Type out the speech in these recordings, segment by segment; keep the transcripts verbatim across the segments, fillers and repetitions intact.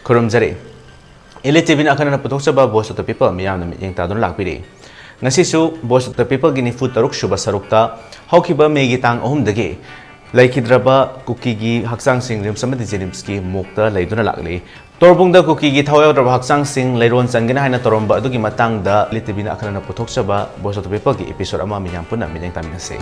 ꯈꯨꯔꯨꯝꯖꯔꯤ꯫ Elite ꯇꯤꯚꯤꯅ ꯑꯈꯟꯅꯅ ꯄꯨꯊꯣꯛꯆꯕ Voice of the People ꯃꯤꯌꯥꯝꯅ ꯃꯤꯠꯌꯦꯡ ꯇꯥꯗꯨꯅ ꯂꯥꯛꯄꯤꯔꯤ꯫ ꯉꯁꯤꯁꯨ Voice of the Peopleꯒꯤ ꯅꯤꯐꯨ ꯇꯔꯨꯛ ꯁꯨꯕ ꯁꯔꯨꯛꯇ ꯍꯧꯈꯤꯕ ꯃꯦꯒꯤ ꯇꯥꯡ ꯑꯍꯨꯝꯗꯒꯤ ꯂꯩꯈꯤꯗ꯭ꯔꯕ ꯀꯨꯀꯤꯒꯤ ꯍꯛꯆꯥꯡꯁꯤꯡ ꯔꯤꯝꯁ ꯑꯃꯗꯤ ꯖꯦꯅꯤꯝꯁꯀꯤ ꯃꯣꯔꯒꯇ ꯂꯩꯗꯨꯅ ꯂꯥꯛꯂꯤ꯫ ꯇꯣꯔꯕꯨꯡꯗ ꯀꯨꯀꯤꯒꯤ ꯊꯋꯥꯏ ꯌꯥꯎꯗ꯭ꯔꯕ ꯍꯛꯆꯥꯡꯁꯤꯡ ꯂꯩꯔꯣꯟ ꯆꯟꯒꯅꯤ ꯍꯥꯏꯅ ꯇꯧꯔꯝꯕ ꯑꯗꯨꯒꯤ ꯃꯇꯥꯡꯗ ꯏꯂꯤꯠ ꯇꯤꯚꯤꯅ ꯑꯈꯟꯅꯅ ꯄꯨꯊꯣꯛꯆꯕ Voice of the Peopleꯒꯤ episode ꯑꯃ ꯃꯤꯌꯥꯝ ꯄꯨꯟꯅ ꯃꯤꯠꯌꯦꯡ ꯇꯥꯃꯤꯟꯅꯁꯤ꯫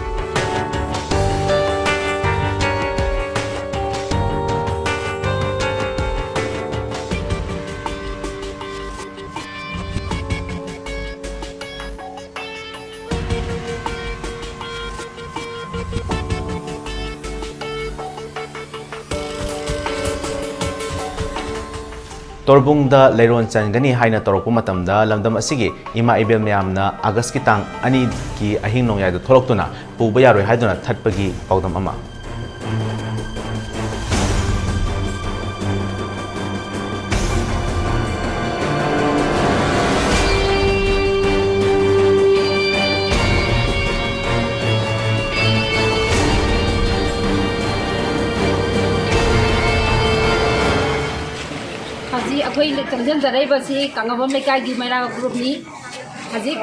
ꯇꯣꯔꯕꯨꯡꯗ ꯂꯩꯔꯣꯟ ꯆꯟꯒꯅꯤ ꯍꯥꯏꯅ ꯇꯧꯔꯛꯄ ꯃꯇꯝꯗ ꯂꯝꯗꯝ ꯑꯁꯤꯒꯤ ꯏꯃꯥ ꯏꯕꯦꯜ ꯃꯌꯥꯝꯅ ꯑꯥꯒꯁꯀꯤ ꯇꯥꯡ ꯑꯅꯤꯒꯤ ꯑꯍꯤꯡ ꯅꯣꯡꯌꯥꯏꯗ ꯊꯣꯛꯂꯛꯇꯨꯅ ꯄꯨꯕ ꯌꯥꯔꯣꯏ ꯍꯥꯏꯗꯨꯅ ꯊꯠꯄꯒꯤ ꯄꯥꯎꯗꯝ ꯑꯃ꯫ ꯍꯧꯖꯤꯛ ꯑꯩꯈꯣꯏ ꯆꯪꯁꯤꯟꯖꯔꯛꯏꯕꯁꯤ ꯀꯪꯂꯥꯕꯝ ꯂꯩꯀꯥꯏꯒꯤ ꯃꯩꯔꯥ ꯒ꯭ꯔꯨꯞꯅꯤ꯫ ꯍꯧꯖꯤꯛ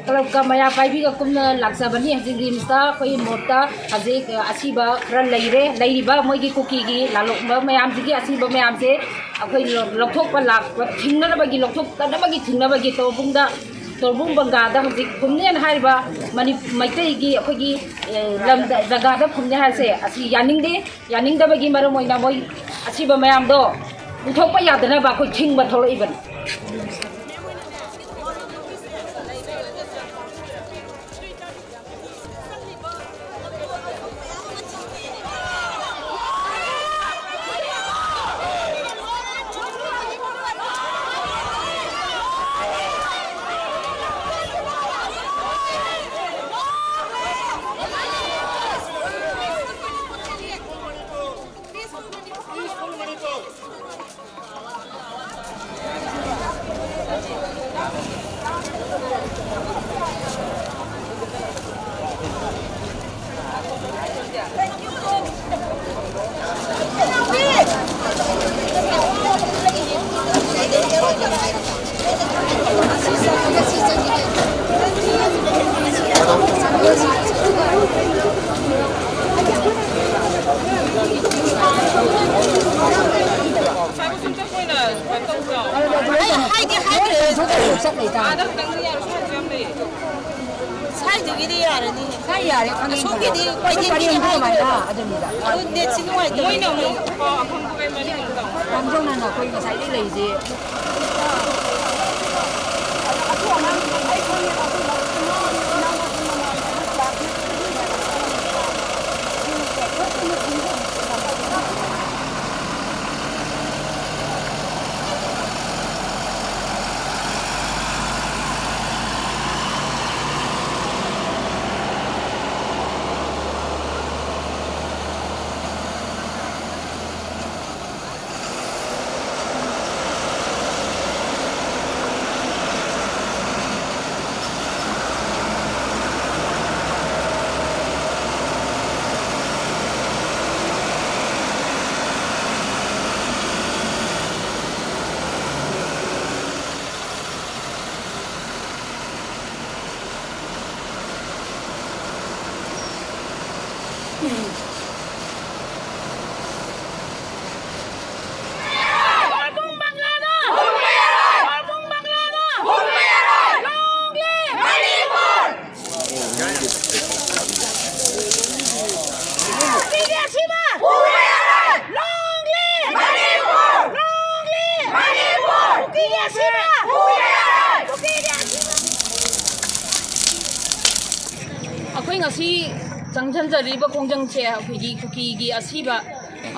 ꯀ꯭ꯂꯕꯀ ꯃꯩꯔꯥ ꯄꯥꯏꯕꯤꯒ ꯀꯨꯝꯅ ꯂꯥꯛꯆꯕꯅꯤ꯫ ꯍꯧꯖꯤꯛ ꯔꯤꯝꯁꯇ ꯑꯩꯈꯣꯏ ꯃꯣꯔꯒꯇ ꯍꯧꯖꯤꯛ ꯑꯁꯤꯕ ꯈꯔ ꯂꯩꯔꯦ꯫ ꯂꯩꯔꯤꯕ ꯃꯣꯏꯒꯤ ꯀꯨꯀꯤꯒꯤ ꯂꯥꯂꯣꯡꯕ ꯃꯌꯥꯝꯁꯤꯒꯤ ꯑꯁꯤꯕ ꯃꯌꯥꯝꯁꯦ ꯑꯩꯈꯣꯏ ꯂꯧꯊꯣꯛꯄ ꯂꯥꯛꯄ ꯊꯤꯡꯅꯅꯕꯒꯤ, ꯂꯧꯊꯣꯛꯇꯅꯕꯒꯤ ꯊꯤꯡꯅꯕꯒꯤ ꯇꯣꯔꯕꯨꯡꯗ, ꯇꯣꯔꯕꯨꯡ ꯕꯪꯒꯥꯗ ꯍꯧꯖꯤꯛ ꯐꯨꯝꯅꯦꯅ ꯍꯥꯏꯔꯤꯕ ꯃꯅꯤ-, ꯃꯩꯇꯩꯒꯤ ꯑꯩꯈꯣꯏꯒꯤ, ꯑꯦ, ꯂꯝꯗ, ꯖꯒꯥꯗ ꯐꯨꯝꯅꯦ ꯍꯥꯏꯔꯤꯁꯦ ꯑꯁꯤ ꯌꯥꯅꯤꯡꯗꯦ꯫ ꯌꯥꯅꯤꯡꯗꯕꯒꯤ ꯃꯔꯝ ꯑꯣꯏꯅ ꯃꯣꯏ ꯑꯁꯤꯕ ꯃꯌꯥꯝꯗꯣ ꯄꯨꯊꯣꯛꯄ ꯌꯥꯗꯅꯕ ꯑꯩꯈꯣꯏ ꯊꯤꯡꯕ ꯊꯣꯛꯂꯛꯏꯕꯅꯤ꯫ ꯁꯤꯒꯤꯗꯤ ꯌꯥꯔꯅꯤ꯫ ꯁꯥ ꯌꯥꯔꯦ, ꯈꯪꯉꯦ, ꯑꯁꯣꯝꯒꯤꯗꯤ ꯈꯪꯉꯦ꯫ ꯎꯄꯥꯏ ꯂꯩꯇꯦ꯫ ꯑꯩꯈꯣꯏ ꯄꯔꯦꯡꯗꯣ ꯑꯗꯨꯃꯥꯏꯅ ꯑꯗꯨꯅꯤꯗ꯫ ꯑꯗꯨ ꯅꯦꯠꯁꯤ ꯅꯨꯡꯉꯥꯏꯇꯕ꯫ ꯃꯣꯏꯅ ꯑꯃꯨꯛ, ꯑ, ꯑꯐꯪꯕꯒꯩ ꯃꯔꯤ ꯑꯗꯨꯝ ꯇꯧ꯫ ꯃꯥꯡꯖꯧꯅꯅ ꯑꯩꯈꯣꯏ ꯉꯁꯥꯏꯗꯩ ꯂꯩꯔꯤꯁꯦ꯫ ꯑꯩꯈꯣꯏ ꯉꯁꯤ ꯆꯪꯁꯤꯟꯖꯔꯤꯕ ꯈꯣꯡꯖꯪꯁꯦ ꯑꯩꯈꯣꯏꯒꯤ ꯀꯨꯀꯤꯒꯤ ꯑꯁꯤꯕ,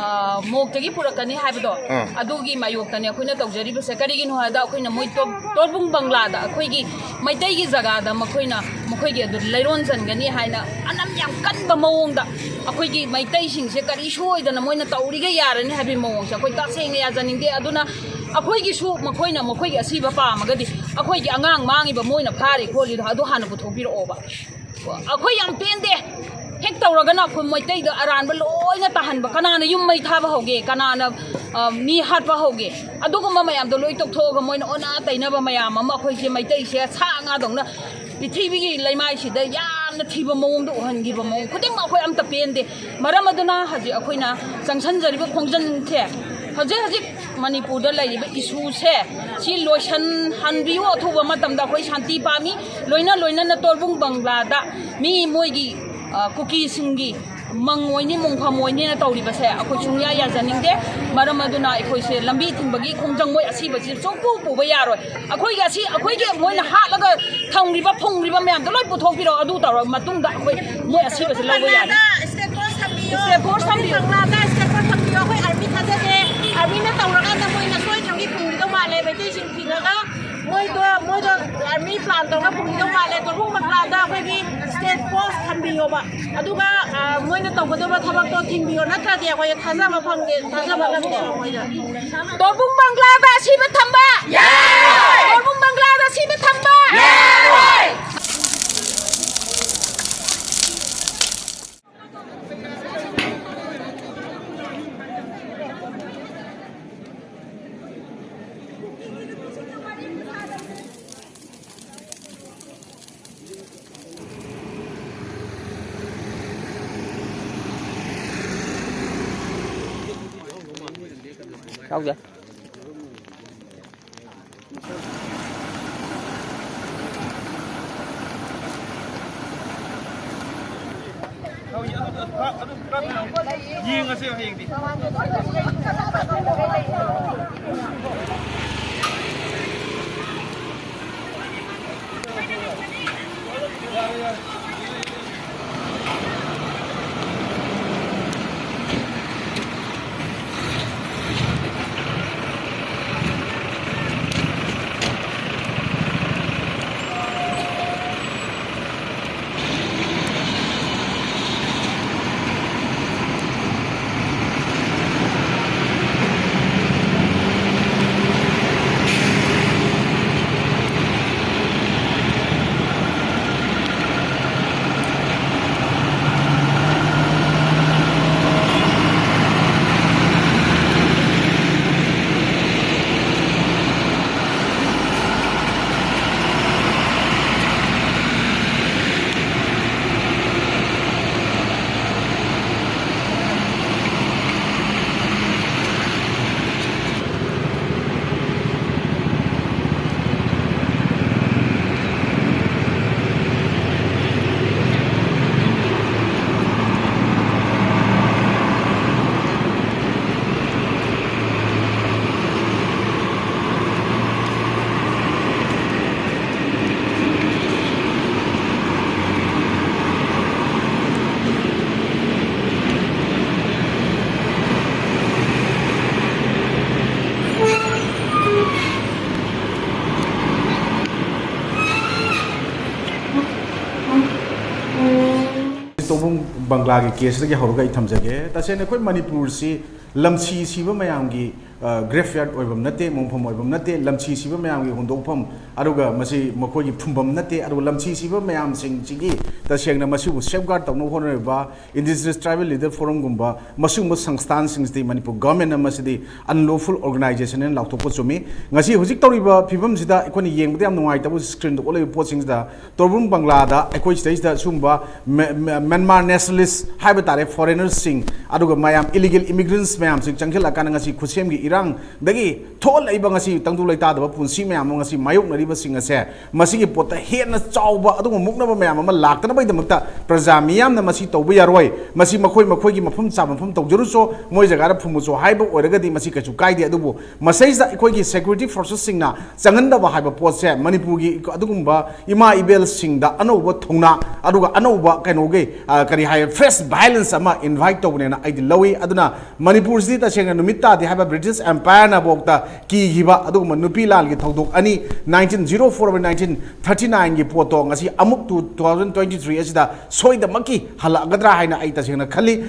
ꯑ, ꯃꯣꯛꯇꯒꯤ ꯄꯨꯔꯛꯀꯅꯤ ꯍꯥꯏꯕꯗꯣ, ꯑꯥ꯫ ꯑꯗꯨꯒꯤ ꯃꯥꯌꯣꯛꯇꯅꯦ ꯑꯩꯈꯣꯏꯅ ꯇꯧꯖꯔꯤꯕꯁꯦ꯫ ꯀꯔꯤꯒꯤꯅꯣ ꯍꯥꯏꯕꯗ ꯑꯩꯈꯣꯏꯅ ꯃꯣꯏ ꯇꯣꯞ-, ꯇꯣꯔꯕꯨꯡ ꯕꯪꯒ꯭ꯂꯥꯗ ꯑꯩꯈꯣꯏꯒꯤ ꯃꯩꯇꯩꯒꯤ ꯖꯒꯥꯗ ꯃꯈꯣꯏꯅ, ꯃꯈꯣꯏꯒꯤ ꯑꯗꯨ ꯂꯩꯔꯣꯟ ꯆꯟꯒꯅꯤ ꯍꯥꯏꯅ ꯑꯅꯝ ꯌꯥꯝ ꯀꯟꯕ ꯃꯑꯣꯡꯗ ꯑꯩꯈꯣꯏꯒꯤ ꯃꯩꯇꯩꯁꯤꯡꯁꯦ ꯀꯔꯤꯁꯨ ꯑꯣꯏꯗꯅ ꯃꯣꯏꯅ ꯇꯧꯔꯤꯒꯩ ꯌꯥꯔꯅꯤ ꯍꯥꯏꯕꯒꯤ ꯃꯑꯣꯡꯁꯦ ꯑꯩꯈꯣꯏ ꯇꯁꯦꯡꯅ ꯌꯥꯖꯅꯤꯡꯗꯦ꯫ ꯑꯗꯨꯅ ꯑꯩꯈꯣꯏꯒꯤꯁꯨ ꯃꯈꯣꯏꯅ ꯃꯈꯣꯏꯒꯤ ꯑꯁꯤꯕ ꯄꯥꯝꯃꯒꯗꯤ ꯑꯩꯈꯣꯏꯒꯤ ꯑꯉꯥꯡ ꯃꯥꯡꯉꯤꯕ ꯃꯣꯏꯅ ꯐꯥꯔꯤ ꯈꯣꯠꯂꯤꯗꯣ ꯑꯗꯨ ꯍꯥꯟꯅ ꯄꯨꯊꯣꯛꯄꯤꯔꯛꯑꯣꯕ꯫ ꯑꯩꯈꯣꯏ ꯌꯥꯝ ꯄꯦꯟꯗꯦ꯫ ꯍꯦꯛ ꯇꯧꯔꯒꯅ ꯑꯩꯈꯣꯏ ꯃꯩꯇꯩꯗ ꯑꯔꯥꯟꯕ ꯂꯣꯏꯅ ꯇꯥꯍꯟꯕ꯫ ꯀꯅꯥꯅ ꯌꯨꯝ ꯃꯩ ꯊꯥꯕ ꯍꯧꯒꯦ? ꯀꯅꯥꯅ, ꯑ, ꯃꯤ ꯍꯥꯠꯄ ꯍꯧꯒꯦ? ꯑꯗꯨꯒꯨꯝꯕ ꯃꯌꯥꯝꯗꯣ ꯂꯣꯏ ꯇꯣꯛꯊꯣꯛꯑꯒ ꯃꯣꯏꯅ ꯑꯣꯟꯅ ꯇꯩꯅꯕ ꯃꯌꯥꯝ ꯑꯃ ꯑꯩꯈꯣꯏꯁꯦ ꯃꯩꯇꯩꯁꯦ ꯁꯥ ꯉꯥꯗꯧꯅ ꯄ꯭ꯔꯤꯊꯤꯕꯤꯒꯤ ꯂꯩꯃꯥꯏꯁꯤꯗ ꯌꯥꯝꯅ ꯊꯤꯕ ꯃꯑꯣꯡꯗ ꯎꯍꯟꯈꯤꯕ ꯃꯑꯣꯡ ꯈꯨꯗꯤꯡꯃꯛ ꯑꯩꯈꯣꯏ ꯑꯝꯇ ꯄꯦꯟꯗꯦ꯫ ꯃꯔꯝ ꯑꯗꯨꯅ ꯍꯧꯖꯤꯛ ꯑꯩꯈꯣꯏꯅ ꯆꯪꯁꯟꯖꯔꯤꯕ ꯈꯣꯡꯖꯪꯁꯦ ꯍꯧꯖꯤꯛ ꯍꯧꯖꯤꯛ ꯃꯅꯤꯄꯨꯔꯗ ꯂꯩꯔꯤꯕ ꯏꯁꯨꯁꯦ ꯁꯤ ꯂꯣꯏꯁꯟꯍꯟꯕꯤꯌꯨ꯫ ꯑꯊꯨꯕ ꯃꯇꯝꯗ ꯑꯩꯈꯣꯏ ꯁꯥꯟꯇꯤ ꯄꯥꯝꯃꯤ꯫ ꯂꯣꯏꯅ ꯂꯣꯏꯅꯅ ꯇꯣꯔꯕꯨꯡ ꯕꯪꯒ꯭ꯂꯥꯗ ꯃꯤ ꯃꯣꯏꯒꯤ, ꯑ, ꯀꯨꯀꯤꯁꯤꯡꯒꯤ ꯃꯪ ꯑꯣꯏꯅꯤ, ꯃꯣꯡꯐꯝ ꯑꯣꯏꯅꯤꯅ ꯇꯧꯔꯤꯕꯁꯦ ꯑꯩꯈꯣꯏ ꯁꯨꯡꯌꯥ ꯌꯥꯖꯅꯤꯡꯗꯦ꯫ ꯃꯔꯝ ꯑꯗꯨꯅ ꯑꯩꯈꯣꯏꯁꯦ ꯂꯝꯕꯤ ꯊꯤꯡꯕꯒꯤ ꯈꯣꯡꯖꯪ ꯃꯣꯏ ꯑꯁꯤꯕꯁꯤ ꯁꯨꯡꯄꯨ ꯄꯨꯕ ꯌꯥꯔꯣꯏ꯫ ꯑꯩꯈꯣꯏꯒꯤ ꯑꯁꯤ, ꯑꯩꯈꯣꯏꯒꯤ ꯃꯣꯏꯅ ꯍꯥꯠꯂꯒ ꯊꯝꯈ꯭ꯔꯤꯕ, ꯐꯨꯝꯈ꯭ꯔꯤꯕ ꯃꯌꯥꯝꯗꯣ ꯂꯣꯏ ꯄꯨꯊꯣꯛꯄꯤꯔꯛꯑꯣ꯫ ꯑꯗꯨ ꯇꯧꯔꯕ ꯃꯇꯨꯡꯗ ꯑꯩꯈꯣꯏ ꯃꯣꯏ ꯑꯁꯤꯕꯁꯦ ꯂꯧꯕ ꯌꯥꯅꯤ꯫ ꯕꯪꯒ꯭ꯂꯥꯗ state force ꯊꯝꯕꯤꯌꯣ꯫ State force ꯊꯝꯕꯤꯌꯣ꯫ ꯕꯪꯒ꯭ꯂꯥꯗ state force ꯊꯝꯕꯤꯌꯣ꯫ ꯑꯩꯈꯣꯏ army ꯊꯥꯖꯗꯦ꯫ Armyꯅ ꯇꯧꯔꯀꯥꯟꯗ ꯃꯣꯏꯅ ꯁꯣꯏꯗꯅꯒꯤ ꯄꯨꯈꯤꯗꯧ ꯃꯥꯜꯂꯦ꯫ ꯃꯩꯇꯩꯁꯤꯡ ꯊꯤꯡꯉꯒ ꯃꯣꯏꯗꯣ, ꯃꯣꯏꯗꯣ army plan ꯇꯧꯔꯒ ꯄꯨꯈꯤꯗꯧ ꯃꯥꯜꯂꯦ꯫ ꯇꯣꯔꯕꯨꯡ ꯕꯪꯒ꯭ꯂꯥꯗ ꯑꯩꯈꯣꯏꯒꯤ state force ꯊꯝꯕꯤꯌꯣꯕ꯫ ꯑꯗꯨꯒ, ꯑ, ꯃꯣꯏꯅ ꯇꯧꯒꯗꯕ ꯊꯕꯛꯇꯣ ꯊꯤꯡꯕꯤꯌꯣ꯫ ꯅꯠꯇ꯭ꯔꯗꯤ ꯑꯩꯈꯣꯏ ꯊꯥꯖꯕ ꯐꯪꯗꯦ, ꯊꯥꯖꯕ ꯉꯝꯗꯦꯕ ꯃꯣꯏꯗ꯫ ꯇꯣꯔꯕꯨꯡ ꯕꯪꯒ꯭ꯂꯥꯗ ꯑꯁꯤꯕ ꯊꯝꯕ! ꯇꯣꯔꯕꯨꯡ ꯕꯪꯒ꯭ꯂꯥꯗ ꯑꯁꯤꯕ ꯊꯝꯕ! ꯌꯥꯎꯗꯦ꯫ ꯌꯦꯡꯉꯁꯦ ꯍꯌꯦꯡꯗꯤ꯫ ꯇꯧꯕꯨꯡ ꯕꯪꯒ꯭ꯂꯥꯒꯤ ꯀꯦꯁꯇꯒꯤ ꯍꯧꯔꯒ ꯑꯩ ꯊꯝꯖꯒꯦ꯫ ꯇꯁꯦꯡꯅ ꯑꯩꯈꯣꯏ ꯃꯅꯤꯄꯨꯔꯁꯤ ꯂꯝꯁꯤ ꯁꯤꯕ ꯃꯌꯥꯝꯒꯤ, ꯑ, graveyard ꯑꯣꯏꯐꯝ ꯅꯠꯇꯦ, ꯃꯣꯡꯐꯝ ꯑꯣꯏꯐꯝ ꯅꯠꯇꯦ꯫ ꯂꯝꯁꯤ ꯁꯤꯕ ꯃꯌꯥꯝꯒꯤ ꯍꯨꯟꯗꯣꯛꯐꯝ, ꯑꯗꯨꯒ ꯃꯁꯤ ꯃꯈꯣꯏꯒꯤ ꯐꯨꯝꯐꯝ ꯅꯠꯇꯦ꯫ ꯑꯗꯨꯒ ꯂꯝꯁꯤ ꯁꯤꯕ ꯃꯌꯥꯝꯁꯤꯡꯁꯤꯒꯤ ꯇꯁꯦꯡꯅ ꯃꯁꯤꯕꯨ safeguard ꯇꯧꯅꯕ ꯍꯣꯠꯅꯔꯤꯕ Indigenous Tribal Leader Forumꯒꯨꯝꯕ ꯃꯁꯤꯒꯨꯝꯕ ꯁꯪꯁꯊꯥꯟꯁꯤꯡꯁꯤꯗꯤ ꯃꯅꯤꯄꯨꯔ governmentꯅ ꯃꯁꯤꯗꯤ unlawful organization ꯍꯥꯏꯅ ꯂꯥꯎꯊꯣꯛꯄ ꯆꯨꯝꯃꯤ꯫ ꯉꯁꯤ ꯍꯧꯖꯤꯛ ꯇꯧꯔꯤꯕ ꯐꯤꯕꯝꯁꯤꯗ ꯑꯩꯈꯣꯏꯅ ꯌꯦꯡꯕꯗ ꯌꯥꯝ ꯅꯨꯡꯉꯥꯏꯇꯕ screenꯗ ꯎꯠꯂꯤꯕ ꯄꯣꯠꯁꯤꯡꯁꯤꯗ ꯇꯣꯔꯕꯨꯡ ꯕꯪꯒ꯭ꯂꯥꯗ ꯑꯩꯈꯣꯏ ꯁꯤꯗꯩꯁꯤꯗ ꯁꯤꯒꯨꯝꯕ ꯃ-, ꯃ-, Myanmar nationalist ꯍꯥꯏꯕ ꯇꯥꯔꯦ, foreignersꯁꯤꯡ, ꯑꯗꯨꯒ ꯃꯌꯥꯝ illegal immigrants ꯃꯌꯥꯝꯁꯤꯡ ꯆꯪꯁꯤꯜꯂꯛꯑꯀꯥꯟꯗ ꯉꯁꯤ ꯈꯨꯠꯁꯦꯝꯒꯤ ꯏꯔꯥꯡꯗꯒꯤ ꯊꯣꯛꯍꯜꯂꯛꯏꯕ ꯉꯁꯤ ꯇꯪꯗꯨ ꯂꯩꯇꯥꯗꯕ ꯄꯨꯟꯁꯤ ꯃꯌꯥꯝ ꯑꯃ ꯉꯁꯤ ꯃꯥꯌꯣꯛꯅꯔꯤꯕꯁꯤꯡ ꯑꯁꯦ, ꯃꯁꯤꯒꯤ ꯄꯣꯠꯇ ꯍꯦꯟꯅ ꯆꯥꯎꯕ ꯑꯗꯨꯒꯨꯝꯕ ꯃꯨꯛꯅꯕ ꯃꯌꯥꯝ ꯑꯃ ꯂꯥꯛꯇꯅꯕꯒꯤꯗꯃꯛꯇ ꯄ꯭ꯔꯖꯥ ꯃꯤꯌꯥꯝꯅ ꯃꯁꯤ ꯇꯧꯕ ꯌꯥꯔꯣꯏ, ꯃꯁꯤ ꯃꯈꯣꯏ ꯃꯈꯣꯏꯒꯤ ꯃꯐꯝ ꯆꯥꯕ ꯃꯐꯝ ꯇꯧꯖꯔꯨꯆꯣ, ꯃꯣꯏ ꯖꯒꯥꯗ ꯐꯨꯝꯃꯨꯆꯣ ꯍꯥꯏꯕ ꯑꯣꯏꯔꯒꯗꯤ ꯃꯁꯤ ꯀꯩꯁꯨ ꯀꯥꯏꯗꯦ꯫ ꯑꯗꯨꯕꯨ ꯃꯁꯩꯁꯤꯗ ꯑꯩꯈꯣꯏꯒꯤ security forcesꯁꯤꯡꯅ ꯆꯪꯍꯟꯗꯕ ꯍꯥꯏꯕ ꯄꯣꯠꯁꯦ ꯃꯅꯤꯄꯨꯔꯒꯤ ꯑꯗꯨꯒꯨꯝꯕ ꯏꯃꯥ ꯏꯕꯦꯜꯁꯤꯡꯗ ꯑꯅꯧꯕ ꯊꯧꯅꯥ, ꯑꯗꯨꯒ ꯑꯅꯧꯕ ꯀꯩꯅꯣꯒꯤ, ꯑ, ꯀꯔꯤ ꯍꯥꯏ, fresh violence ꯑꯃ invite ꯇꯧꯕꯅꯦꯅ ꯑꯩꯗꯤ ꯂꯧꯏ꯫ ꯑꯗꯨꯅ ꯃꯅꯤꯄꯨꯔꯁꯤꯗꯤ ꯇꯁꯦꯡꯅ ꯅꯨꯃꯤꯠ ꯇꯥꯗꯦ ꯍꯥꯏꯕ British Empireꯅ ꯐꯥꯎꯗ ꯀꯤꯈꯤꯕ ꯑꯗꯨꯒꯨꯝꯕ ꯅꯨꯄꯤ ꯂꯥꯟꯒꯤ ꯊꯧꯗꯣꯛ ꯑꯅꯤ, nineteen zero four ꯑꯃꯗꯤ nineteen thirty nineꯒꯤ ꯄꯣꯠꯇꯣ ꯉꯁꯤ ꯑꯃꯨꯛ two thousand twenty three ꯑꯁꯤꯗ ꯁꯣꯏꯗꯃꯛꯀꯤ ꯍꯜꯂꯛꯀꯗ꯭ꯔꯥ ꯍꯥꯏꯅ ꯑꯩ ꯇꯁꯦꯡꯅ ꯈꯜꯂꯤ꯫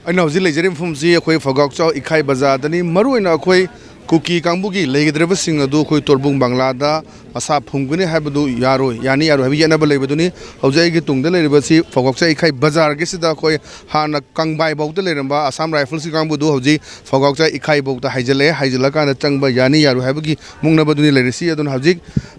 ꯑꯩꯅ ꯍꯧꯖꯤꯛ ꯂꯩꯖꯔꯤꯕ ꯃꯐꯝꯁꯤ ꯑꯩꯈꯣꯏ ꯐꯧꯒꯥꯎꯆꯥꯎ ꯏꯈꯥꯏ ꯕꯖꯥꯔꯗꯅꯤ꯫ ꯃꯔꯨꯑꯣꯏꯅ ꯑꯩꯈꯣꯏ ꯀꯨꯀꯤ ꯀꯥꯡꯕꯨꯒꯤ ꯂꯩꯒꯗꯧꯔꯤꯕꯁꯤꯡ ꯑꯗꯨ ꯑꯩꯈꯣꯏ ꯇꯣꯔꯕꯨꯡ ꯕꯪꯒ꯭ꯂꯥꯗ ꯃꯁꯥ ꯐꯨꯝꯒꯅꯤ ꯍꯥꯏꯕꯗꯨ ꯌꯥꯔꯣꯏ, ꯌꯥꯅꯤ ꯌꯥꯔꯣꯏ ꯍꯥꯏꯕꯒꯤ ꯌꯦꯠꯅꯕ ꯂꯩꯕꯗꯨꯅꯤ꯫ ꯍꯧꯖꯤꯛ ꯑꯩꯒꯤ ꯇꯨꯡꯗ ꯂꯩꯔꯤꯕꯁꯤ ꯐꯧꯒꯥꯎꯆꯥꯎ ꯏꯈꯥꯏ ꯕꯖꯥꯔꯒꯤꯁꯤꯗ ꯑꯩꯈꯣꯏ ꯍꯥꯟꯅ ꯀꯪꯕꯥꯏ ꯐꯥꯎꯗ ꯂꯩꯔꯝꯕ ꯑꯁꯥꯝ ꯔꯥꯏꯐꯜꯁꯀꯤ ꯀꯥꯡꯕꯨꯗꯨ ꯍꯧꯖꯤꯛ ꯐꯧꯒꯥꯎꯆꯥꯎ ꯏꯈꯥꯏ ꯐꯥꯎꯗ ꯍꯥꯏꯖꯤꯜꯂꯛꯑꯦ꯫ ꯍꯥꯏꯖꯤꯜꯂꯀꯥꯟꯗ ꯆꯪꯕ ꯌꯥꯅꯤ ꯌꯥꯔꯣꯏ ꯍꯥꯏꯕꯒꯤ ꯃꯨꯛꯅꯕꯗꯨꯅꯤ ꯂꯩꯔꯤꯁꯤ꯫ ꯑꯗꯨꯅ ꯍꯧꯖꯤꯛ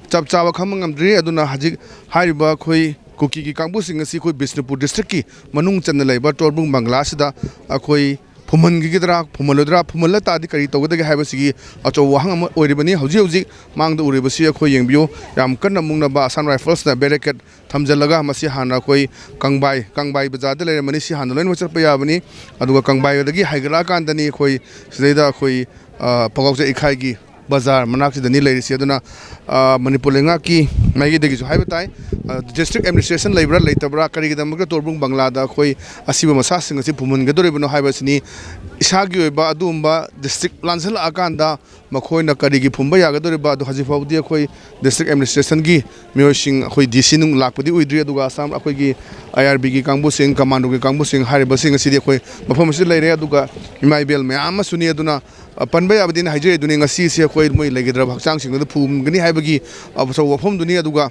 ꯆꯞ ꯆꯥꯕ ꯈꯪꯕ ꯉꯝꯗ꯭ꯔꯤ꯫ ꯑꯗꯨꯅ ꯍꯧꯖꯤꯛ ꯍꯥꯏꯔꯤꯕ ꯑꯩꯈꯣꯏ ꯀꯨꯀꯤꯒꯤ ꯀꯥꯡꯕꯨꯁꯤꯡ ꯑꯁꯤ ꯑꯩꯈꯣꯏ ꯕꯤꯁꯅꯨꯄꯨꯔ districtꯀꯤ ꯃꯅꯨꯡ ꯆꯟꯅ ꯂꯩꯕ ꯇꯣꯔꯕꯨꯡ ꯕꯪꯒ꯭ꯂꯥꯁꯤꯗ ꯑꯩꯈꯣꯏ ꯐꯨꯝꯍꯟꯈꯤꯒꯗ꯭ꯔꯥ, ꯐꯨꯝꯍꯜꯂꯣꯏꯗ꯭ꯔꯥ, ꯐꯨꯝꯍꯜꯂ ꯇꯥꯔꯗꯤ ꯀꯔꯤ ꯇꯧꯒꯗꯒꯦ ꯍꯥꯏꯕꯁꯤꯒꯤ ꯑꯆꯧꯕ ꯋꯥꯍꯪ ꯑꯃ ꯑꯣꯏꯔꯤꯕꯅꯤ꯫ ꯍꯧꯖꯤꯛ ꯍꯧꯖꯤꯛ ꯃꯥꯡꯗ ꯎꯔꯤꯕꯁꯤ ꯑꯩꯈꯣꯏ ꯌꯦꯡꯕꯤꯌꯨ, ꯌꯥꯝ ꯀꯟꯅ ꯃꯨꯛꯅꯕ ꯑꯁꯥꯝ ꯔꯥꯏꯐꯜꯁꯅ barricade ꯊꯝꯖꯤꯜꯂꯒ ꯃꯁꯤ ꯍꯥꯟꯅ ꯑꯩꯈꯣꯏ ꯀꯪꯕꯥꯏ, ꯀꯪꯕꯥꯏ ꯕꯖꯥꯔꯗ ꯂꯩꯔꯝꯕꯅꯤ꯫ ꯁꯤ ꯍꯥꯟꯅ ꯂꯣꯏꯅꯃꯛ ꯆꯠꯄ ꯌꯥꯕꯅꯤ꯫ ꯑꯗꯨꯒ ꯀꯪꯕꯥꯏꯗꯒꯤ ꯍꯥꯏꯒꯠꯂꯛꯑꯀꯥꯟꯗꯅꯤ ꯑꯩꯈꯣꯏ ꯁꯤꯗꯩꯗ ꯑꯩꯈꯣꯏ, ꯑ, ꯐꯧꯒꯥꯎꯆꯥꯎ ꯏꯈꯥꯏꯒꯤ ꯕꯖꯥꯔ ꯃꯅꯥꯛꯁꯤꯗꯅꯤ ꯂꯩꯔꯤꯁꯤ꯫ ꯑꯗꯨꯅ, ꯑ, ꯃꯅꯤꯄꯨꯔ ꯂꯩꯉꯥꯛꯀꯤ ꯃꯥꯏꯀꯩꯗꯒꯤꯁꯨ ꯍꯥꯏꯕ ꯇꯥꯏ, ꯑ, district administration ꯂꯩꯕ꯭ꯔꯥ ꯂꯩꯇꯕ꯭ꯔꯥ, ꯀꯔꯤꯒꯤꯗꯃꯛꯇ ꯇꯣꯔꯕꯨꯡ ꯕꯪꯒ꯭ꯂꯥꯗ ꯑꯩꯈꯣꯏ ꯑꯁꯤꯕ ꯃꯁꯥꯁꯤꯡ ꯑꯁꯤ ꯐꯨꯝꯍꯟꯒꯗꯧꯔꯤꯕꯅꯣ ꯍꯥꯏꯕꯁꯤꯅꯤ꯫ ꯏꯁꯥꯒꯤ ꯑꯣꯏꯕ ꯑꯗꯨꯒꯨꯝꯕ ꯗꯤꯁꯇ꯭ꯔꯤꯛ ꯂꯥꯟꯁꯤꯜꯂꯛꯑꯀꯥꯟꯗ ꯃꯈꯣꯏꯅ ꯀꯔꯤꯒꯤ ꯐꯨꯝꯕ ꯌꯥꯒꯗꯧꯔꯤꯕ? ꯑꯗꯨ ꯍꯧꯖꯤꯛ ꯐꯥꯎꯕꯗꯤ ꯑꯩꯈꯣꯏ ꯗꯤꯁꯇ꯭ꯔꯤꯛ ꯑꯦꯗꯃꯤꯅꯤꯁꯇ꯭ꯔꯦꯁꯟꯒꯤ ꯃꯤꯑꯣꯏꯁꯤꯡ, ꯑꯩꯈꯣꯏ ꯗꯤ ꯁꯤ ꯅꯨꯡ ꯂꯥꯛꯄꯗꯤ ꯎꯗ꯭ꯔꯤ꯫ ꯑꯗꯨꯒ ꯑꯁꯥꯝ, ꯑꯩꯈꯣꯏꯒꯤ ꯑꯥꯏ ꯑꯥꯔ ꯕꯤꯒꯤ ꯀꯥꯡꯕꯨꯁꯤꯡ, ꯀꯃꯥꯟꯗꯣꯒꯤ ꯀꯥꯡꯕꯨꯁꯤꯡ, ꯍꯥꯏꯔꯤꯕꯁꯤꯡ ꯑꯁꯤꯗꯤ ꯑꯩꯈꯣꯏ ꯃꯐꯝ ꯑꯁꯤꯗ ꯂꯩꯔꯦ꯫ ꯑꯗꯨꯒ ꯏꯃꯥ ꯏꯕꯦꯜ ꯃꯌꯥꯝ ꯑꯃꯁꯨꯅꯤ꯫ ꯑꯗꯨꯅ, ꯑ, ꯄꯟꯕ ꯌꯥꯕꯗꯤ ꯑꯩꯅ ꯍꯥꯏꯖꯔꯤꯗꯨꯅꯤ, ꯉꯁꯤꯁꯦ ꯑꯩꯈꯣꯏ ꯃꯣꯏ ꯂꯩꯒꯗ꯭ꯔꯕ ꯍꯛꯆꯥꯡꯁꯤꯡꯗꯨꯗ ꯐꯨꯝꯒꯅꯤ ꯍꯥꯏꯕꯒꯤ, ꯑ, ꯑꯆꯧꯕ ꯋꯥꯐꯝꯗꯨꯅꯤ꯫ ꯑꯗꯨꯒ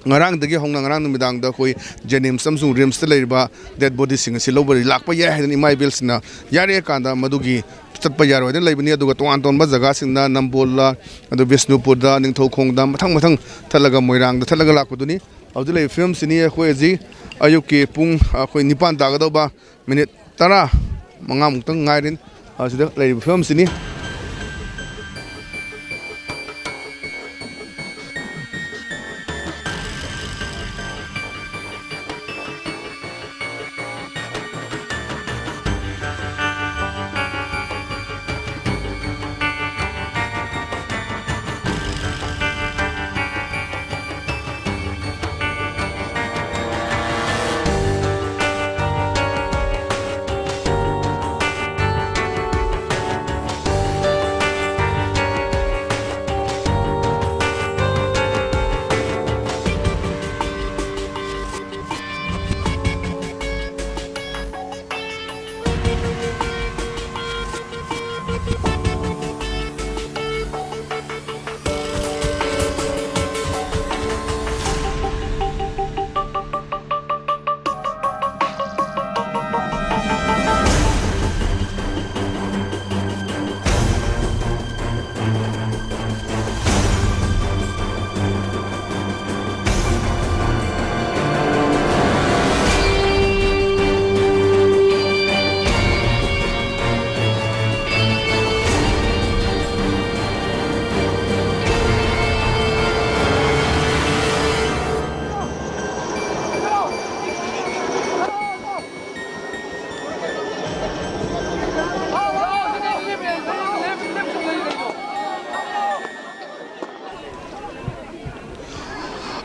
ꯉꯔꯥꯡꯗꯒꯤ ꯍꯧꯅ ꯉꯔꯥꯡ ꯅꯨꯃꯤꯗꯥꯡꯗ ꯑꯩꯈꯣꯏ ꯖꯦꯅꯤꯝꯁ ꯑꯃꯁꯨꯡ ꯔꯤꯝꯁꯇ ꯂꯩꯔꯤꯕ ꯗꯦꯗ ꯕꯣꯗꯤꯁꯤꯡ ꯑꯁꯤ ꯂꯧꯕ ꯂꯥꯛꯄ ꯌꯥꯏ ꯍꯥꯏꯗꯅ ꯏꯃꯥ ꯏꯕꯦꯜꯁꯤꯡꯅ ꯌꯥꯔꯦꯀꯥꯟꯗ ꯃꯗꯨꯒꯤ ꯆꯠꯄ ꯌꯥꯔꯣꯏꯗꯅ ꯂꯩꯕꯅꯤ꯫ ꯑꯗꯨꯒ ꯇꯣꯉꯥꯟ ꯇꯣꯉꯥꯟꯕ ꯖꯒꯥꯁꯤꯡꯗ ꯅꯝꯕꯣꯜꯗ, ꯑꯗꯨ ꯕꯤꯁꯅꯨꯄꯨꯔꯗ, ꯅꯤꯡꯊꯧꯈꯣꯡꯗ, ꯃꯊꯪ ꯃꯊꯪ ꯊꯠꯂꯒ ꯃꯣꯏꯔꯥꯡꯗ ꯊꯠꯂꯒ ꯂꯥꯛꯄꯗꯨꯅꯤ꯫ ꯍꯧꯖꯤꯛ ꯂꯩꯔꯤꯕ ꯐꯤꯕꯝꯁꯤꯅꯤ꯫ ꯑꯩꯈꯣꯏ ꯍꯧꯖꯤꯛ ꯑꯌꯨꯛꯀꯤ ꯄꯨꯡ, ꯑꯩꯈꯣꯏ ꯅꯤꯄꯥꯟ ꯇꯥꯒꯗꯧꯕ ꯃꯤꯅꯤꯠ ꯇꯔꯥ ꯃꯉꯥꯃꯨꯛꯇꯪ ꯉꯥꯏꯔꯦ꯫ ꯑꯁꯤꯗ ꯂꯩꯔꯤꯕ ꯐꯤꯕꯝꯁꯤꯅꯤ꯫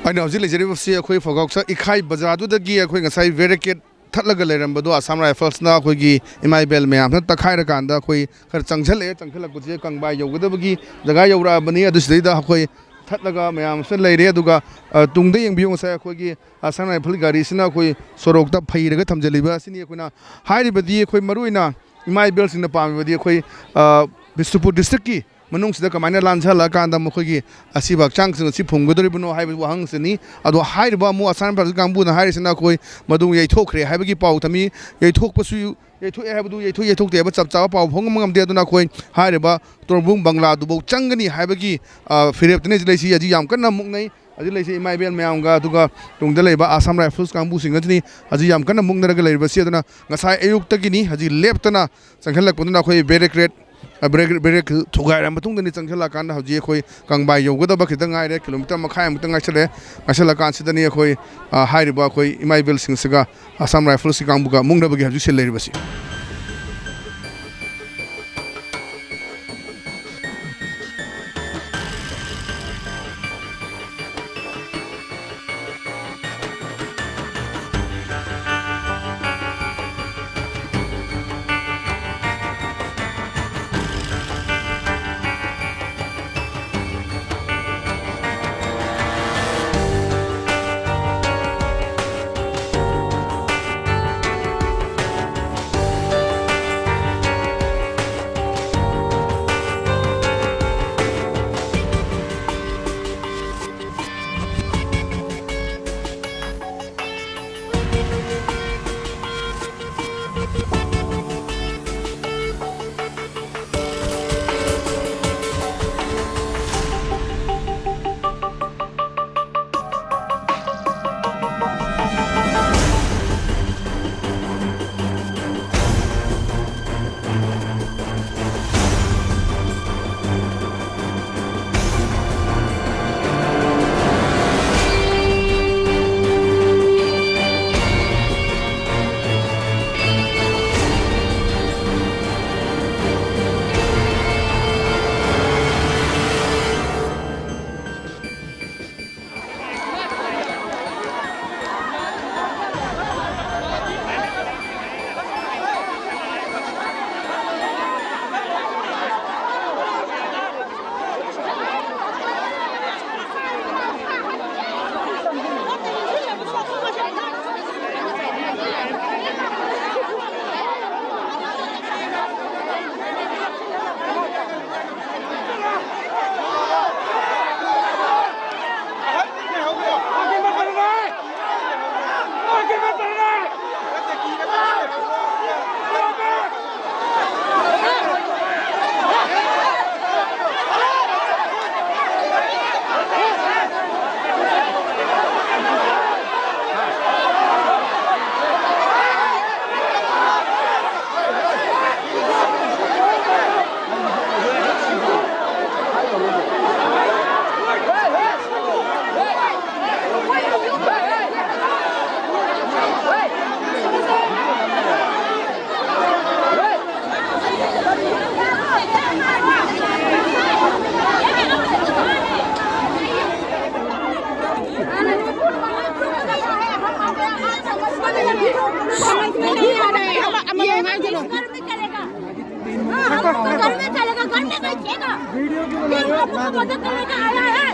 ꯑꯩꯅ ꯍꯧꯖꯤꯛ ꯂꯩꯖꯔꯤꯕꯁꯤ ꯑꯩꯈꯣꯏ ꯐꯧꯒꯥꯎꯁ ꯏꯈꯥꯏ ꯕꯖꯥꯔꯗꯨꯗꯒꯤ ꯑꯩꯈꯣꯏ ꯉꯁꯥꯏ ꯕꯦꯔꯤꯀꯦꯠ ꯊꯠꯂꯒ ꯂꯩꯔꯝꯕꯗꯣ ꯑꯁꯥꯝ ꯔꯥꯏꯐꯜꯁꯅ ꯑꯩꯈꯣꯏꯒꯤ ꯏꯃꯥ ꯏꯕꯦꯜ ꯃꯌꯥꯝꯁꯤꯅ ꯇꯛꯈꯥꯏꯔꯀꯥꯟꯗ ꯑꯩꯈꯣꯏ ꯈꯔ ꯆꯪꯁꯤꯜꯂꯛꯑꯦ꯫ ꯆꯪꯁꯤꯜꯂꯛꯄꯁꯦ ꯀꯪꯕꯥꯏ ꯌꯧꯒꯗꯕꯒꯤ ꯖꯒꯥ ꯌꯧꯔꯛꯑꯕꯅꯤ꯫ ꯑꯗꯨ ꯁꯤꯗꯩꯗ ꯑꯩꯈꯣꯏ ꯊꯠꯂꯒ ꯃꯌꯥꯝꯁꯤꯅ ꯂꯩꯔꯦ꯫ ꯑꯗꯨꯒ, ꯑ, ꯇꯨꯡꯗ ꯌꯦꯡꯕꯤꯌꯨ, ꯉꯁꯥꯏ ꯑꯩꯈꯣꯏꯒꯤ ꯑꯁꯥꯝ ꯔꯥꯏꯐꯜ ꯒꯥꯔꯤꯁꯤꯅ ꯑꯩꯈꯣꯏ ꯁꯣꯔꯣꯛꯇ ꯐꯩꯔꯒ ꯊꯝꯖꯤꯜꯂꯤꯕ ꯑꯁꯤꯅꯤ꯫ ꯑꯩꯈꯣꯏꯅ ꯍꯥꯏꯔꯤꯕꯗꯤ ꯑꯩꯈꯣꯏ ꯃꯔꯨꯑꯣꯏꯅ ꯏꯃꯥ ꯏꯕꯦꯜꯁꯤꯡꯅ ꯄꯥꯝꯃꯤꯕꯗꯤ ꯑꯩꯈꯣꯏ, ꯑ, ꯕꯤꯁꯅꯨꯄꯨꯔ ꯗꯤꯁꯇ꯭ꯔꯤꯛꯀꯤ ꯃꯅꯨꯡꯁꯤꯗ ꯀꯃꯥꯏꯅ ꯂꯥꯟꯖꯍꯜꯂꯛꯑꯀꯥꯟꯗ ꯃꯈꯣꯏꯒꯤ ꯑꯁꯤꯕ ꯍꯛꯆꯥꯡꯁꯤꯡ ꯑꯁꯤ ꯐꯨꯝꯒꯗꯧꯔꯤꯕꯅꯣ ꯍꯥꯏꯕ ꯋꯥꯍꯪꯁꯤꯅꯤ꯫ ꯑꯗꯣ ꯍꯥꯏꯔꯤꯕ ꯑꯃꯨꯛ ꯑꯁꯥꯝ ꯔꯥꯏꯐꯜ ꯀꯥꯡꯕꯨꯅ ꯍꯥꯏꯔꯤꯁꯤꯅ ꯑꯩꯈꯣꯏ ꯃꯗꯨ ꯌꯩꯊꯣꯛꯈ꯭ꯔꯦ ꯍꯥꯏꯕꯒꯤ ꯄꯥꯎ ꯊꯝꯃꯤ꯫ ꯌꯩꯊꯣꯛꯄꯁꯨ ꯌꯩꯊꯣꯛꯑꯦ ꯍꯥꯏꯕꯗꯨ ꯌꯩꯊꯣꯛ ꯌꯩꯊꯣꯛꯇꯦ ꯍꯥꯏꯕ ꯆꯞ ꯆꯥꯕ ꯄꯥꯎ ꯐꯪꯕ ꯉꯝꯗꯦ꯫ ꯑꯗꯨꯅ ꯑꯩꯈꯣꯏ ꯍꯥꯏꯔꯤꯕ ꯇꯣꯔꯕꯨꯡ ꯕꯪꯒ꯭ꯂꯥꯗꯨꯐꯥꯎ ꯆꯪꯒꯅꯤ ꯍꯥꯏꯕꯒꯤ, ꯑ, ꯐꯤꯔꯦꯞꯇꯅꯤ ꯍꯧꯖꯤꯛ ꯂꯩꯁꯤ꯫ ꯍꯧꯖꯤꯛ ꯌꯥꯝ ꯀꯟꯅ ꯃꯨꯛꯅꯩ꯫ ꯍꯧꯖꯤꯛ ꯂꯩꯁꯤ ꯏꯃꯥ ꯏꯕꯦꯜ ꯃꯌꯥꯝꯒ, ꯑꯗꯨꯒ ꯇꯨꯡꯗ ꯂꯩꯕ ꯑꯁꯥꯝ ꯔꯥꯏꯐꯜꯁ ꯀꯥꯡꯕꯨꯁꯤꯡ ꯑꯁꯤꯅꯤ ꯍꯧꯖꯤꯛ ꯌꯥꯝ ꯀꯟꯅ ꯃꯨꯛꯅꯔꯒ ꯂꯩꯔꯤꯕꯁꯤ꯫ ꯑꯗꯨꯅ ꯉꯁꯥꯏ ꯑꯌꯨꯛꯇꯒꯤꯅꯤ ꯍꯧꯖꯤꯛ ꯂꯦꯞꯇꯅ ꯆꯪꯁꯤꯜꯂꯛꯄꯗꯨꯅ ꯑꯩꯈꯣꯏ ꯕꯦꯔꯤꯀꯦꯠ, ꯑ, ꯕꯦꯔꯤꯀꯦꯠ, ꯕꯦꯔꯤꯀꯦꯠ ꯊꯨꯒꯥꯏꯔ ꯃꯇꯨꯡꯗꯅꯤ ꯆꯪꯁꯤꯜꯂꯛꯑꯀꯥꯟꯗ ꯍꯧꯖꯤꯛ ꯑꯩꯈꯣꯏ ꯀꯪꯕꯥꯏ ꯌꯧꯒꯗꯕ ꯈꯤꯇꯪ ꯉꯥꯏꯔꯦ, ꯀꯤꯂꯣꯃꯤꯇꯔ ꯃꯈꯥꯏꯃꯨꯛꯇ ꯉꯥꯏꯁꯤꯜꯂꯛꯑꯦ꯫ ꯉꯥꯏꯁꯤꯜꯂꯛꯑꯀꯥꯟꯁꯤꯗꯅꯤ ꯑꯩꯈꯣꯏ, ꯑ, ꯍꯥꯏꯔꯤꯕ ꯑꯩꯈꯣꯏ ꯏꯃꯥ ꯏꯕꯦꯜꯁꯤꯡꯁꯤꯒ ꯑꯁꯥꯝ ꯔꯥꯏꯐꯜꯁꯀꯤ ꯀꯥꯡꯕꯨꯒ ꯃꯨꯛꯅꯕꯒꯤ ꯍꯧꯖꯤꯛ ꯁꯤꯜ ꯂꯩꯔꯤꯕꯁꯤ꯫ घर में चलेगा। हाँ, हम लोग घर में चलेगा, घर में बैठेगा। ये हम लोग को मदद करने का आया है।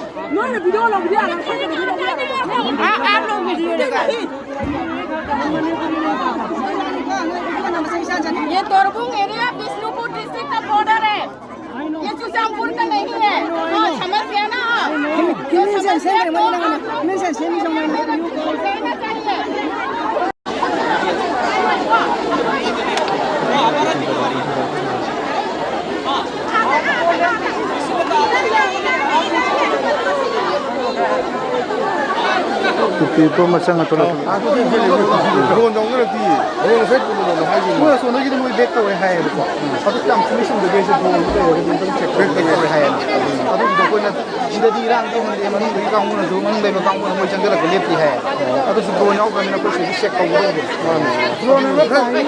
हाँ, आप लोग वीडियो लगा। ये तोरबुंग एरिया बिष्णुपुर डिस्ट्रिक्ट का बॉर्डर है। ये सुजानपुर का नहीं है। हाँ, समझ गया ना? हाँ। तो समझ गया तो आप लोग को समझना चाहिए। ꯅꯨꯄꯤ ꯄꯨꯝꯕ ꯆꯪꯉ ꯊꯣꯛꯂꯛꯄ꯫ ꯗ꯭ꯔꯣꯟ ꯌꯥꯎꯅꯔꯗꯤ ꯗ꯭ꯔꯣꯟ ꯉꯁꯥꯏ ꯄꯨꯝꯕꯗꯣ ꯍꯥꯏꯈꯤꯕꯅꯤ꯫ ꯃꯣꯏ ꯑꯁꯣꯝꯗꯒꯤꯗꯤ ꯃꯣꯏ ꯕꯦꯛ ꯇꯧꯔꯦ ꯍꯥꯏꯌꯦꯕꯀꯣ꯫ ꯑꯗꯨ ꯌꯥꯝ ꯊꯨꯅ ꯁꯤꯟꯗꯕꯤ ꯑꯩꯁꯦ ꯗ꯭ꯔꯣꯟꯗꯨ ꯂꯩꯔꯒꯗꯤ ꯑꯗꯨꯝ ꯆꯦꯛ ꯕꯦꯛ ꯇꯧꯔꯦ ꯍꯥꯏꯌꯦꯕ꯫ ꯑꯗꯨꯒꯤꯗꯣ ꯑꯩꯈꯣꯏꯅ ꯁꯤꯗꯗꯤ ꯏꯔꯥꯡ ꯇꯧꯍꯟꯗꯦ, ꯃꯅꯨꯡꯗꯒꯤ ꯀꯥꯡꯕꯨꯅꯁꯨ, ꯃꯅꯨꯡ ꯂꯩꯕ ꯀꯥꯡꯕꯨꯅ ꯃꯣꯏ ꯆꯪꯁꯤꯜꯂꯛꯄ ꯂꯦꯞꯇꯦ ꯍꯥꯏ꯫ ꯑꯗꯨꯁꯨ ꯗ꯭ꯔꯣꯟ ꯌꯥꯎꯗ꯭ꯔꯕꯅꯤꯅ ꯑꯩꯈꯣꯏ ꯁꯤꯗꯤ ꯆꯦꯛ ꯇꯧꯒꯗꯧꯕꯗꯣ꯫ ꯗ꯭ꯔꯣꯟ ꯑꯃ ꯊꯥꯏ꯫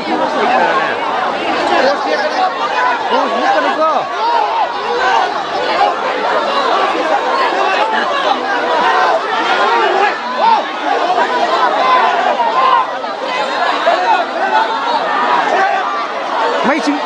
ꯄꯣꯁ ꯃꯨꯠꯀꯅꯨꯀꯣ꯫ ꯃꯩ ꯆꯤꯡ-,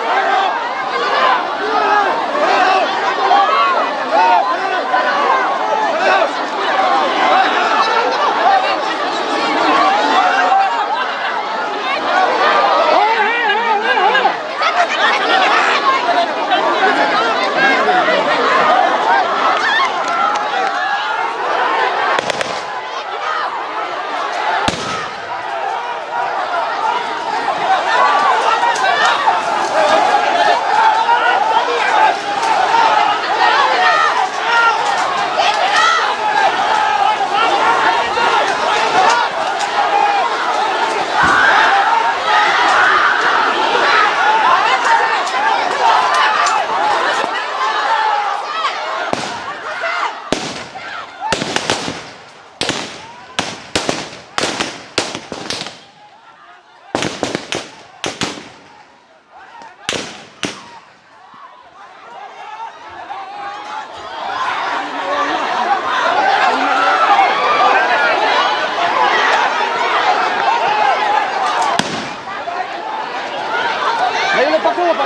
Go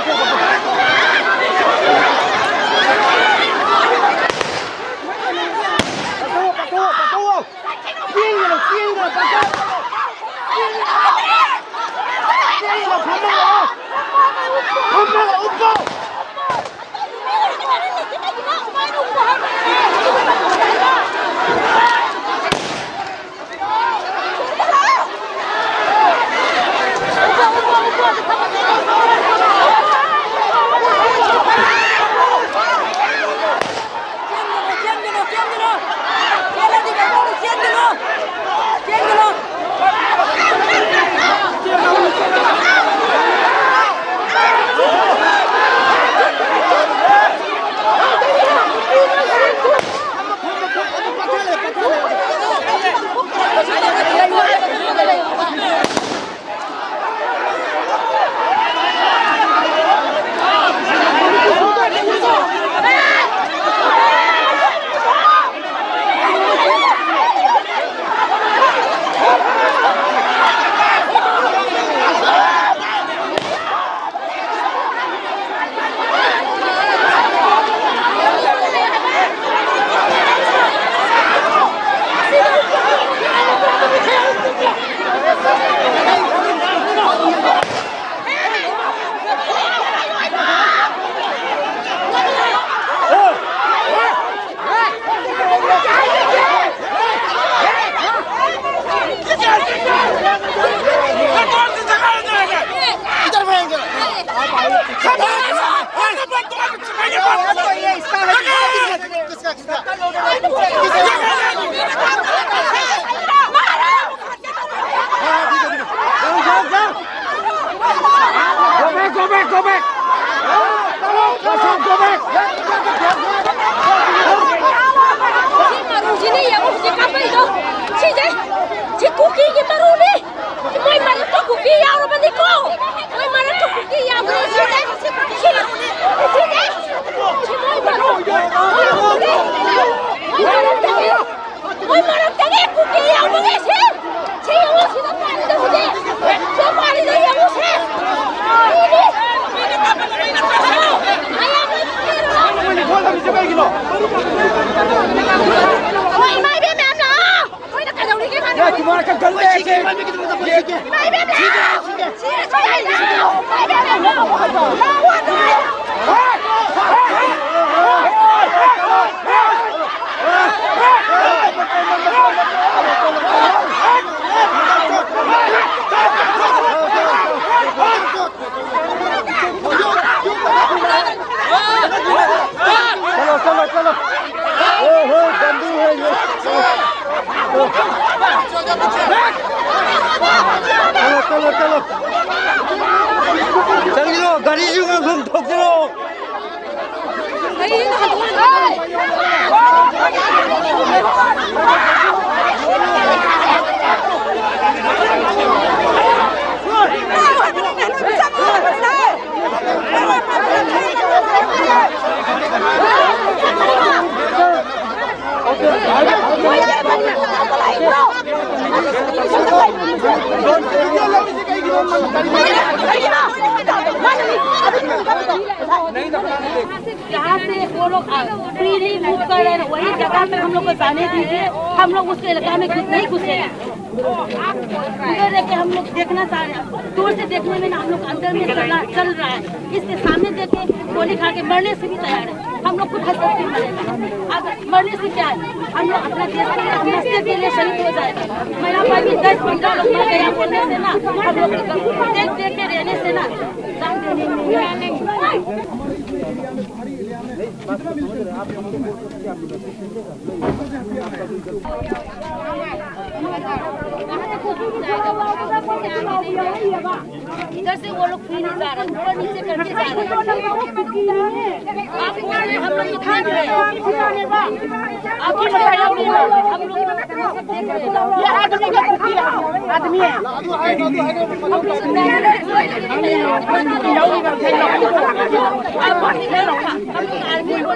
back, go back, go back. ꯁꯤ ꯃꯔꯨꯁꯤꯅ ꯌꯦꯡꯉꯨ ꯍꯧꯖꯤꯛ ꯀꯥꯞꯄꯛꯏꯗꯣ꯫ ꯁꯤꯁꯦ, ꯁꯤ ꯀꯨꯀꯤꯒꯤ ꯃꯔꯨꯅꯤ꯫ ꯁꯤ ꯃꯣꯏ चलो, चलो, चलो। ओहो, गंदू है ये। चलो, चलो, चलो। चल लो, गाड़ी जो घूम ठोक लो। यहाँ से वो लोग फ्रीली मूव कर रहे हैं, वही जगह पे हम लोग को जाने दीजिए। हम लोग उसके इलाका में घुस नहीं घुसेंगे। उधर रह के हम लोग देखना चाह रहे हैं, दूर से देखने में ना हम लोग अंदर में चला चल रहा है, इसके सामने देख के गोली खा के मरने से भी तैयार है। हम लोग खुद हंस हंस के मरेंगे। अब मरने से क्या है, हम लोग अपना देश के लिए, अपना देश के लिए शहीद हो जाएंगे। मेरा भाई भी दस पंद्रह लोग मर गया बोलने से ना, हम लोग देख देख के रहने से ना, जान देने में इधर से वो लोग फ्री नहीं जा रहे, ऊपर नीचे करके जा रहे। आप ऊपर में, हम लोग तो देख रहे हैं। आप ऊपर में, हम लोग तो देख रहे हैं। ये आदमी का कुत्ती है, आदमी है। हम लोग तो देख रहे हैं। आप आर्मी को,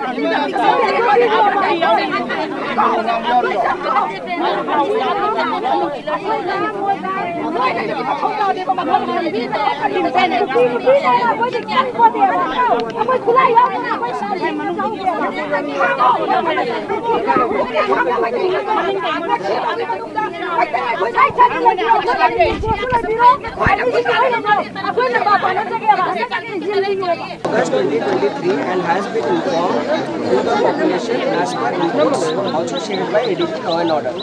August twenty twenty-three and has been informed to the population as per reports also shared by A D G Law and Order.